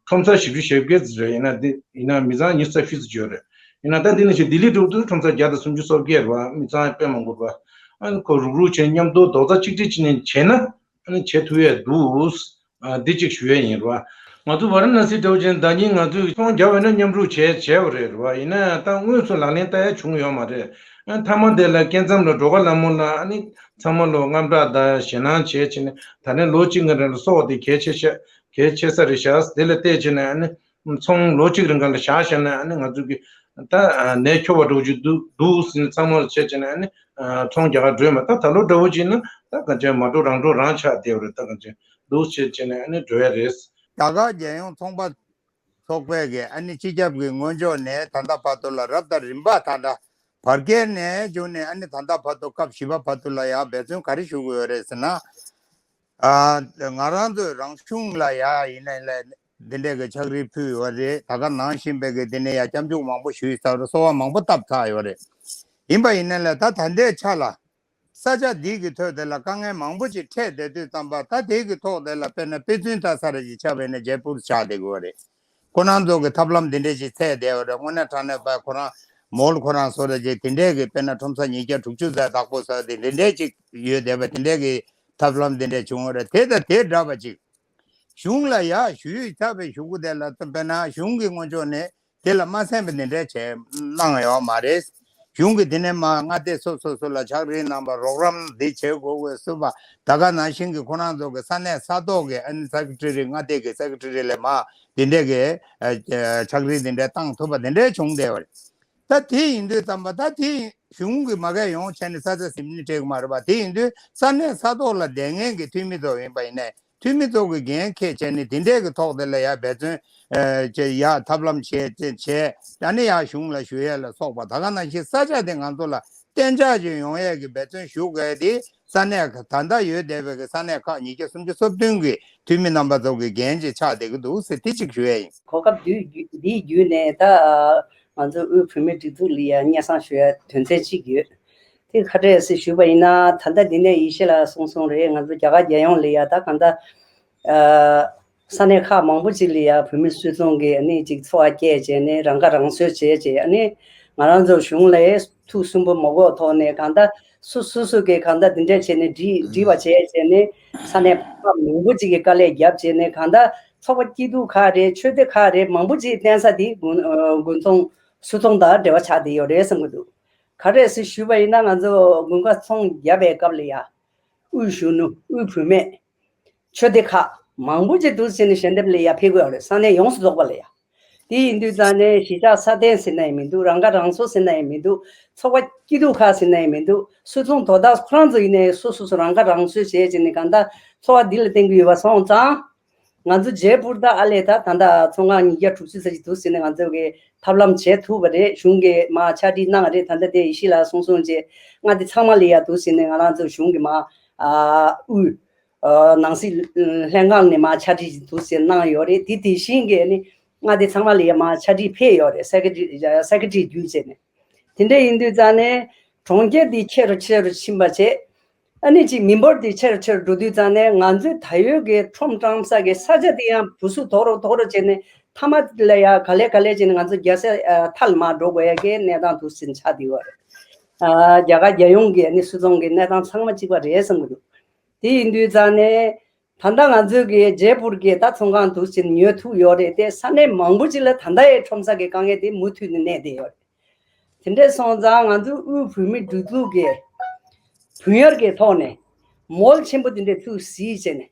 ཁྲོམ་ས་བཞི་བཅུ་ཞེ་བརྒྱད་ཙམ་རེད། ཡིན་ན་འདི་ཡིན་ན་མི་ཚང་ཉི་ཤུ་རྩ་བཞི་ཙམ་ཡོད་རེད། ཡིན་ན་ད་འདི་ནས་ཞུ་ལྡི་ལི་འགྲོ་དུས་ཁྲོམ་ས་བརྒྱ་དང་སུམ་ཅུ་སོ་བརྒྱད་རེད་བ། མི་ཚང་དཔེ་མང་པོ་རེད་བ། ཨ་ནི་ཁོ་རུག་རུག་བྱས་མཉམ་དུ་རྡོག་རྩ་གཅིག་སྒྲིལ་བྱས་ནས་བྱས་ན། ཨ་ནི་བྱེད་ཐུབ་ཡས་འདུག་ཨ། འདི་གཅིག་ཞུ་ཡས་ཡིན་རེད་བ། ང་ཚོ་ཝཱ་ར་ཎ་སི་འདྲ་བོ་ཅན་ཟླ་ཉིན་ང་ཚོས་ཚོང་རྒྱག་པ་ཡིན་ན་མཉམ་རུབ་བྱས་བྱས་པ་རེད་རེད་བ། ཡིན་ན་ཡང་ད་དངོས་སུ་ལག་ལེན་བསྟར་ཡས་བྱུང་ཡོད་མ་རེད། ཨ། མཐའ་མ་དེ་ལ་སྐལ་མཚམས་ལ་འགྲོ་ཁ་ལ་མོ་ལ་ཨ་ནི་ཚང་མ་ལོ་དངངས་སྐྲག་དང་ཞེད་སྣང་བྱས་བྱས་ནས། ད་ནི་ལོ་གཅིག་གི་རིང་ལ་གསོ་བ་དེ་གལ་ཆེ་ཤ་གལ་ཆེ་ས་རེད་ཤག་དེ་ལ་བལྟས་བྱས་ནས་ཨ་ནི་ཚོང་ལོ་གཅིག་རིང་ག་ལ་བཞག་བཞག་ན། ཨ་ནི་ང་ཚོ་གི་ད་ནད་ཁྱོ་བ་འགྲོ་རྒྱུ་འདུག་འདུག་ཟེར་ནས་ཚང་མ་ལ་བྱས་བྱས་ནས། ཨ་ནི་ཚོང་རྒྱག་ག་འགྲོ་མ། ད་ད་ལོ་འདྲ་བོ་ཅིག་ན་ད་ག་ཅན་མ་འགྲོ་རང་འགྲོ་རང་ཆགས་བསྡད་པ་རེད། ད་ག་ཅན་འདུག་བྱས་བྱས་ནས་ཨ་ནི་འགྲོ་ཡ་རེད། རྒྱ་གར་རྒྱལ་ཡོངས་ཚོང་པ་ཚོགས་པས་ཀྱི་ཨ་ནི་སྤྱི་ཁྱབ་ཀྱི་སྔོན་ཕྱོགས་ནས་ད་ལྟ་བར་དུ་ལ་རབ་དང་རིམ་པ་ད་ལྟ་བར་བརྒལ་ནས་བྱུང་ནས། ཨ་ནི་ད་ལྟ་བར་དུ་སྐབས་བཞི་པ་བར་དུ་ལ་ཡང་འབད་བརྩོན་ག་རེ་ཞུ་དགོས་ཡོད་རེད་ཟེར་ན། ཨ། ང་རང་ཚོའི་རང་གཞུང་ལ་ཡ་ཡིན་ན་ལ་འདི་འདྲས་ཀྱི་ཕྱག་བྲིས་ཕུལ་ཡོད་རེད། ད་ག་ནང་བཞིན་པའི་གི་འདི་ནས་ཡ་སྐྱབས་འཇུག་མང་པོ་ཞུས་ཚར་རེད། གསོལ་བ་མང་པོ་བཏབ་ཚར་ཡོད་རེད། ཡིན་པ་ཡིན་ན་ལ་ད་ད་ལྟའི་ཆ་ལ་ས་ཆ་འདི་གི་ཐོག་དེ་ལ་དཀའ་ངལ་མང་པོ་ཅིག་འཕྲད་བསྡད་དུས་ཙམ་པ། ད་དེ་གི་ཐོག་དེ་ལ་དཔེར་ན་དཔེ་མཚོན་ལྟ་ས་རེ་ཅིག་ཆགས་པ་ཡིན་ན་ཇེ་པུར་ཆགས་བསྡད་ཀྱི་ཡོད་རེད། ཁོ་རང་ཚོ་གི་ཐབས་ལམ་འདི་འདྲས་ཅིག་འཚོལ་བསྡད་ཡོད་རེད། དངོས་གནས་དྲང་གནས་པ་ཁོ་རང་མོལ་ཁོ་རང་བཟོ་འདྲ་ཅིག་དེ་འདྲས་ཀྱི་དཔེར་ན་ཁྲོམ་ས་ཉིས་བརྒྱ་དྲུག་ཅུ་ཙམ་བདག་པོ་བཟོ་དེ་འདི་འདྲས་ཅིག་ཡོད་བསྡད་པ། དེ་འདྲས་ཀྱི་ཐབས་ལམ་འདི་འདྲས་བྱུང་བ་རེད། དེ་དང་དེ་འདྲ་བ་ཅིག་གཞུང་ལ་ཡ་ཞུ་ཡིག་ཚགས་པའི་ཞུ་སྐུལ་དེ་ལ་དཔེར་ན་གཞུང་གི་སྔོན་ཕྱོགས་ནས་དེ་ལ་མ་གསན་པ་འདི་འདྲས་བྱས་གནང་ཡོད་མ་རེད། གཞུང་གིས་དེ་ནས་མ་མངའ་སྡེ་སོ་སོ་སོ་ལ་ཕྱག་བྲིས་གནང་བ་རོགས་རམ་འདི་བྱེད་དགོས་དགོས་སུ་བ། ད་ག་ནང་བཞིན་གྱི་ཁོ་རང་ཚོ་གི་ས་གནས་ས་ཐོག་གི་ཨ་ནི་སེ་ཀེ་ཊ་རི་མངའ་སྡེ་གི་སེ་ཀེ་ཊ་རི་ལས་མ་འདི་འདྲས་ཀྱི་ཨ་ཕྱག་བྲིས་འདི་འདྲས་བཏང་ཐུབ་པ་འདི་འདྲས་བྱུང་བསྡད་པ་རེད། ད་དེ་ཡིན་དུས་ཙམ་པ་ད་དེ་གཞུང་གིས་མ་གས་ཡོང་བྱས་ནས་ས་ཆ་ཟིན་ནི་འགྲིག་མ་རེད་པ། དེ་ཡིན་དུས་ས་གནས་ས་ཐོག་ལ་བསྡད་མཁན་གྱི་འཐུས་མི་ཚོ་ཡིན་པ་ཡིན་ནའི། འཐུས་མི་ཚོ་གི་འགན་འཁྱེར་བྱས་ནས་དེ་འདྲས་ཀྱི་ཐོག་དེ་ལ་ཡ་འབད་བརྩོན་ཨ་བྱས་ཡ་ཐབས་ལམ་བྱས་བྱས་བྱས། ད་ནི་ཡ་གཞུང་ལ་ཞུ་ཡས་ལ་སོགས་པ། ད་ག་ནང་བཞིན་ས་ཆ་དེ་ང་ཚོ་ལ་གཏན་འཇགས་ཅིག་ཡོང་ཡས་ཀྱི་འབད་བརྩོན་ཞུ་དགོས་དེ། ས་གནས་ད་ལྟ་ཡོད་བསྡད་པའི་གི་ས་གནས་ཁག་ཉིས་བརྒྱ་སུམ་ཅུ་སོ་བདུན་གི་འཐུས་མི་རྣམ་པ་ཚོ་གི་འགན་ཅིག་ཆགས་བསྡད་ཀྱི་འདུག་ཟེར་དེ་གཅིག་ཞུ་ཡས་ཡིན། གོ་སྐབས་འདིའི་བརྒྱུད་ནས་ད་ང་ཚོ་དབུས་བོད་མིའི་སྒྲིག་འཛུགས་ལ་ཡ་སྙན་སེང་ཞུ་ཡ་དོན་ཚན་གཅིག་ཡོད། དེ་ག་རེད་ཟེར་ཞུས་པ་ཡིན་ན། ད་ལྟ་འདི་ནས་ཡེ་ཤེས་ལགས་གསུངས་སོང་རེད། ང་ཚོ་རྒྱ་གར་རྒྱལ་ཡོངས་ལ་ཡ་ད་གང་ལྟར་ཨ་ས་གནས་ཁག་མང་པོ་ཅིག་ལ་ཡ་བོད་མི་སུད་ཚོང་གིས་ཨ་ནི་ཅིག་འཚོ་བ་སྐྱེལ་བྱས་ནས་རང་ཁ་རང་གསོ་བྱས་བྱས། ཨ་ནི་ང་རང་ཚོ་གཞུང་ལ་ཐུགས་སུན་པོ་མ་དགོས་ཐོག་ནས་གང་ལྟར་སུ་སུ་སུ་གིས་གང་ལྟར་འདི་འདྲ་བྱས་ནས་འདྲི་འདྲི་བ་བྱས་བྱས་ནས་ས་གནས་ཁག་མང་པོ་ཅིག་གིས་དཀའ་ལས་བརྒྱབ་བྱས་ནས་གང་ལྟར་ཚོགས་པ་སྐྱིད་སྡུག་ཁག་རེད། ཆོས་སྡེ་ཁག་རེད། མང་པོ་ཅིག་བརྟེན་ས་དེ་དགུན་དགུན་ཚོང་སུད་ཚོང་དང་འབྲེལ་བ་ཆགས་བསྡད་ཡོད་རེད་བསམ་གྱི་འདུག་ག་རེ་ཟེར་ཞུས་པ་ཡིན་ན། ང་ཚོ་དགུན་ཁ་ཚོང་རྒྱག་པའི་སྐབས་ལ་ཡ། དབུས་གཞོན་ནུ། དབུས་བུད་མེད། ཆོས་སྡེ་ཁག་མང་པོ་ཅིག་འདུག་ཟེར་ནས་ཞལ་འདེབས་ལ་ཡ་ཕེབས་དགོས་ཡོད་རེད། ས་གནས་ཡོངས་སུ་རྫོགས་པ་ལ་ཡ། དེ་ཡིན་དུས་ཙང་ནས་གཞིས་ཆགས་སྲ་བརྟན་ཟེར་ན་ཡང་མི་འདུག་རང་ཁ་རང་གསོ་ཟེར་ན་ཡང་མི་འདུག་ཚོགས་པ་སྐྱིད་སྡུག་ཁག་ཟེར་ན་ཡང་མི་འདུག་སུད་ཚོང་དོ་བདག་ཁོ་རང་ཚོ་ཡིན་ནའི་སོ་སོ་སོ་རང་ཁ་རང་གསོ་བྱས་བྱས་ནས་གང་ལྟར་ཚོགས་པ་འདི་ལ་བརྟེན་གྱི་ཡོད་པ་སོང་ཙང་། ང་ཚོ་ཇེ་པུར་དང་ཨ་ལས་ད་ད་ལྟ་ཚོང་ཁང་ཉིས་བརྒྱ་དྲུག་ཅུ་ཙམ་ཞིག་འདུག་ཟེར་ནས་ང་ཚོ་གི་ཐབས་ལམ་བྱེད་ཐུབ་པ་རེད། གཞུང་གིས་མར་ཕྱག་བྲིས་གནང་བ་རེད། ད་ལྟ་དེ་ཡེ་ཤེས་ལགས་གསུང་སོང་བྱས་མངའ་སྡེ་ཚང་མ་ལ་ཡ་འདུག་ཟེར་ནས་ང་རང་ཚོ་གཞུང་གིས་མར་ཨ་དབུས་ཨ་ནང་སྲིད་ལྷན་ཁང་ནས་མར་ཕྱག་བྲིས་ཞིག་འདུག་ཟེར་གནང་ཡོད་རེད། དེ་དེ་བཞིན་གྱི་ནི་མངའ་སྡེ་ཚང་མ་ལ་ཡ་མར་ཕྱག་བྲིས་ཕེབས་ཡོད་རེད། སེ་ཀེ་ཊི་རི་སེ་ཀེ་ཊི་རི་བརྒྱུད་བྱས་ནས། དེ་འདྲ་ཡིན་དུས་ཙང་ནས་གྲོང་ཁྱེར་འདི་ཆེ་རུ་ཆེ་རུ་ཕྱིན་པ་བྱས། ཨ་ནི་ཅིག་མི་འབོར་འདི་ཆེ་རུ་ཆེ་རུ་འགྲོ་དུས་ཙང་ནས་ང་ཚོའི་ད་ཡོད་ཀྱི་ཁྲོམ་བཀྲམ་ས་གི་ས་ཆ་དེ་ཡང་བུ་སུ་དོག་རུ་དོག་རུ་བྱས་ནས་མཐའ་མ་ལ་ཡ་ག་ལེ་ག་ལེ་བྱས་ནས་ང་ཚོ་རྒྱལ་སའི་ཨ་མཐའ་ལ་མར་འགྲོ་དགོས་ཡ་གི་གནས་སྟངས་འདུག་ཟིན་ཆགས་བསྡད་ཡོད་རེད། ཨ་རྒྱ་གར་རྒྱལ་ཡོངས་ཀྱི་ཨ་ནི་སུད་ཚོང་གི་གནས་སྟངས་ཚང་མ་གཅིག་པ་རེད་བསམ་གྱི་འདུག་དེ་ཡིན་དུས་ཙང་ནས། ད་ལྟ་ང་ཚོའི་གི་ཇེ་པུར་གི་ད་ཚོང་ཁང་འདུག་ཟིན་ཉོ་ཐུབ་ཡོད་རེད་དེ། ས་གནས་མང་པོ་ཅིག་ལ་ད་ལྟ་ཡའི་ཁྲོམ་ས་གི་དཀའ་ངལ་དེ་མུ་མཐུད་ནས་གནས་བསྡད་ཡོད་རེད། དེ་འདྲས་སོང་ཙང་ང་ཚོའི་དབུས་བོད་མིའི་སྒྲིག་འཛུགས་ཀྱི་བུན་གཡར་གྱི་ཐོག་ནས་མོལ་ཆེན་པོ་དེ་འདྲས་ཚུགས་གཟིགས་བྱས་ནས།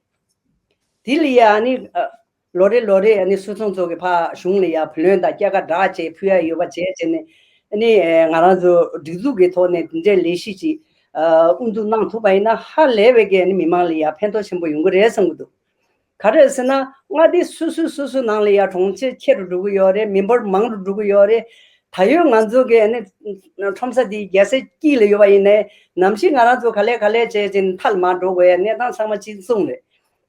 དེ་ལ་ཡ་ནི་ཨ་ལོ་རེ་ལོ་རེ་ཨ་ནི་སུད་ཚོང་ཚོ་གི་ཕར་གཞུང་ལ་ཡ་བུ་ལོན་དང་སྐྱེད་ཀ་འདྲ་བྱས་ཕུལ་ཡ་ཡོད་པ་བྱས་བྱས་ནས། ཨ་ནི་ཨ་ང་རང་ཚོ་སྒྲིག་འཛུགས་ཀྱི་ཐོག་ནས་དེ་འདྲའི་ལས་གཞི་ཅིག་ཨ་དབུ་འཛུགས་གནང་ཐུབ་པ་ཡིན་ན་ཧ་ལས་པའི་གི་ཨ་ནི་མི་མང་ལ་ཡ་ཕན་ཐོགས་ཆེན་པོ་ཡོང་གི་རེད་བསམ་གྱི་འདུག་ག་རེ་ཟེར་ན་མངའ་སྡེ་སོ་སོ་སོ་སོ་ནང་ལ་ཡ་གྲོང་ཁྱེར་ཆེ་རུ་འགྲོ་གི་ཡོད་རེད། མི་འབོར་མང་རུ་འགྲོ་གི་ཡོད་རེད། ད་ཡོད་ང་ཚོ་གི་ཨ་ནི་ཁྲོམ་ས་འདི་རྒྱལ་སའི་དཀྱིལ་ལ་ཡོད་པ་ཡིན་ནའི་ནམ་ཞིག་ང་རང་ཚོ་ག་ལེ་ག་ལེ་བྱས་བྱས་ནས་མཐའ་ལ་མར་འགྲོ་དགོས་ཡ་གནས་སྟངས་ཚང་མ་གཅིག་མཚུངས་རེད།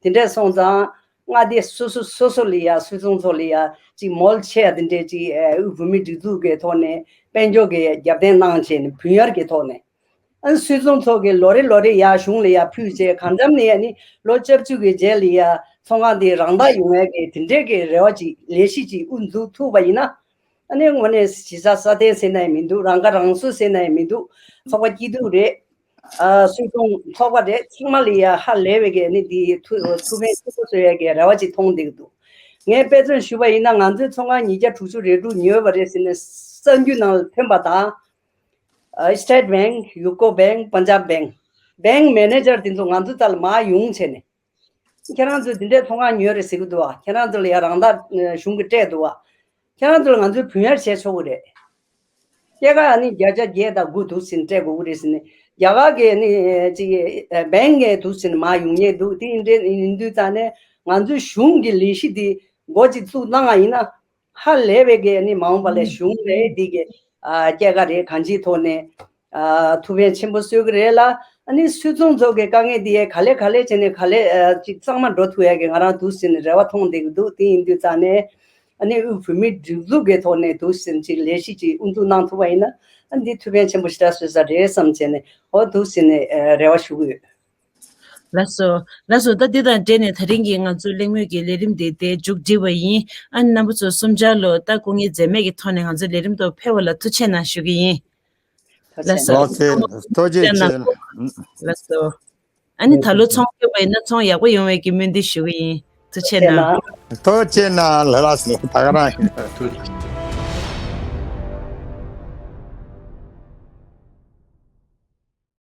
དེ་འདྲས་སོང་ཙང་ མངའ་སྡེ་སོ་སོ་སོ་སོ་ལ་ཡ་སུད་ཚོང་ཚོ་ལ་ཡ་ཅིག་མོལ་ཆེ་ཡ་དེ་འདྲས་ཅིག་ཨ་དབུས་བོད་མིའི་སྒྲིག་འཛུགས་ཀྱི་ཐོག་ནས་དཔལ་འབྱོར་གྱི་རྒྱབ་རྟེན་གནང་བྱས་ནས་བུན་གཡར་གྱི་ཐོག་ནས། ཨ་སུད་ཚོང་ཚོ་གི་ལོ་རེ་ལོ་རེ་ཡ་གཞུང་ལ་ཡ་ཕུལ་བྱས་གང་འཚམ་ནས་ཡ་ནི་ལོ་བཅུ་གཅིག་གི་རྗེས་ལ་ཡ་ཚོང་ཁང་དེ་རང་བདག་ཡོང་ཡ་གི་དེ་འདྲས་ཀྱི་རེ་བ་ཅིག་ལས་གཞི་ཅིག་དབུ་འཛུགས་ཐུབ་པ་ཡིན་ན། ཨ་ནི་དངོས་གནས་གཞི་རྩ་སྲ་བརྟན་ཟེར་ན་ཡང་མི་འདུག་རང་ཁ་རང་གསོ་ཟེར་ན་ཡང་མི་འདུག་ཚོགས་པ་སྐྱིད་སྡུག་རེད། ཨ་སུད་ཚོང་ཚོགས་པ་རེད། ཚང་མ་ལ་ཡ་ཧ་ལས་པའི་གི་ཨ་ནི་དེ་ཐུ་ཐུགས་ཕན་ཐུགས་ཁུར་གསོ་ཡ་གི་རེ་བ་ཅིག་མཐོང་བསྡད་ཀྱི་འདུག་ངས་དཔེ་མཚོན་ཞུ་བ་ཡིན་ན་ང་ཚོའི་ཚོང་ཁང་ཉིས་བརྒྱ་དྲུག་ཅུ་རེ་དྲུག་ཉོས་པ་རེད་ཟེར་ནས་གསར་འགྱུར་ནང་ལ་ཐོན་པ་དང་། ཨ་State Bank, UCO Bank, Punjab Bank, bank manager དེ་ཚོ་ང་ཚོ་ལྟ་ལ་མར་ཡོང་བྱས་ནས། ཁྱེད་རང་ཚོས་འདི་འདྲའི་ཚོང་ཁང་ཉོས་རེད་ཟེར་གི་འདུག་བ། ཁྱེད་རང་ཚོ་ལ་ཡ་རང་བདག་གཞུང་གིས་སྤྲད་འདུག་བ། ཁྱེད་རང་ཚོ་ལ་ང་ཚོས་བུན་གཡར་བྱས་ཆོག་གི་རེད། སྐྱེད་ཀ་ནི་བརྒྱ་ཆ་བརྒྱད་དང་དགུ་འདུག་ཟེར་ནས་སྤྲད་དགོས་ཀྱི་རེད་ཟེར་ནས། རྒྱ་གར་གྱི་ནི་ཅིག་བེང་ངས་འདུག་ཟེར་ནས་མར་ཡོང་མཁན་འདུག་དེ་འདྲ་ཡིན་དུས་ཙང་ནས་ང་ཚོའི་གཞུང་གི་ལས་གཞི་འདི་འགོ་ཅིག་བཙུགས་གནང་བ་ཡིན་ན། ཧ་ལས་པའི་གི་ནི་མ་འོངས་པ་ལ་གཞུང་ལས་འདི་གི་ཨ་སྐྱེད་ཀ་རེད། གང་ཅིའི་ཐོག་ནས་ཨ་ཐུགས་ཕན་ཆེན་པོ་གསོས་ཀྱི་རེད་ལ། ཨ་ནི་སུད་ཚོང་ཚོ་གི་དཀའ་ངལ་འདི་ཡ་ག་ལེ་ག་ལེ་བྱས་ནས་ག་ལེ་ཨ་ཅིག་གཙང་མ་འགྲོ་ཐུབ་ཡ་གི་ང་རང་འདུག་ཟེར་ནས་རེ་བ་མཐོང་བསྡད་ཀྱི་འདུག་དེ་ཡིན་དུས་ཙང་ནས་ཨ་ནི་དབུས་བོད་མིའི་སྒྲིག་འཛུགས་ཀྱི་ཐོག་ནས་འདུག་ཟེར་ནས་ཅིག་ལས་གཞི་ཅིག་དབུ་འཛུགས་གནང་ཐུབ་པ་ཡིན་ན། ཨ་འདི་ཐུགས་ཕན་ཆེན་པོ་ཞེ་དྲག་གསོས་ས་རེད་བསམ་བྱས་ནས་འོ་འདུག་ཟེར་ནས་ཨ་རེ་བ་ཞུ་གི་ཡོད། ལགས་སོ། ལགས་སོ། ད་འདི་དང་འབྲེལ་ནས་ད་རིང་གི་ང་ཚོའི་གླེང་མོལ་གྱི་ལས་རིམ་དེ་དེ་མཇུག་སྒྲིལ་བ་ཡིན། ཨ་ནི་རྣམ་པ་ཚོ་གསུམ་ཆར་ལོ་ད་སྐུ་ངལ་འཛེམས་མེད་ཀྱི་ཐོག་ནས་ང་ཚོའི་ལས་རིམ་ཐོག་ཕེབས་པ་ལ་ཐུགས་རྗེ་གནང་ཞུ་གི་ཡིན། ལགས་སོ། ལགས་སོ། ཐུགས་རྗེ་ཆེ། ལགས་སོ། ཨ་ནི་ད་ལོ་ཚོང་ཁེབས་པ་ཡིན་ན་ཚོང་ཡག་པོ་ཡོང་བའི་གི་སྨོན་འདུན་ཞུ་གི་ཡིན། ཐུགས་རྗེ་གནང་། ཐུགས་རྗེ་གནང་། ལགས་སོ། ད་ག་རང་ཡིན། ཐུགས་རྗེ་ཆེ།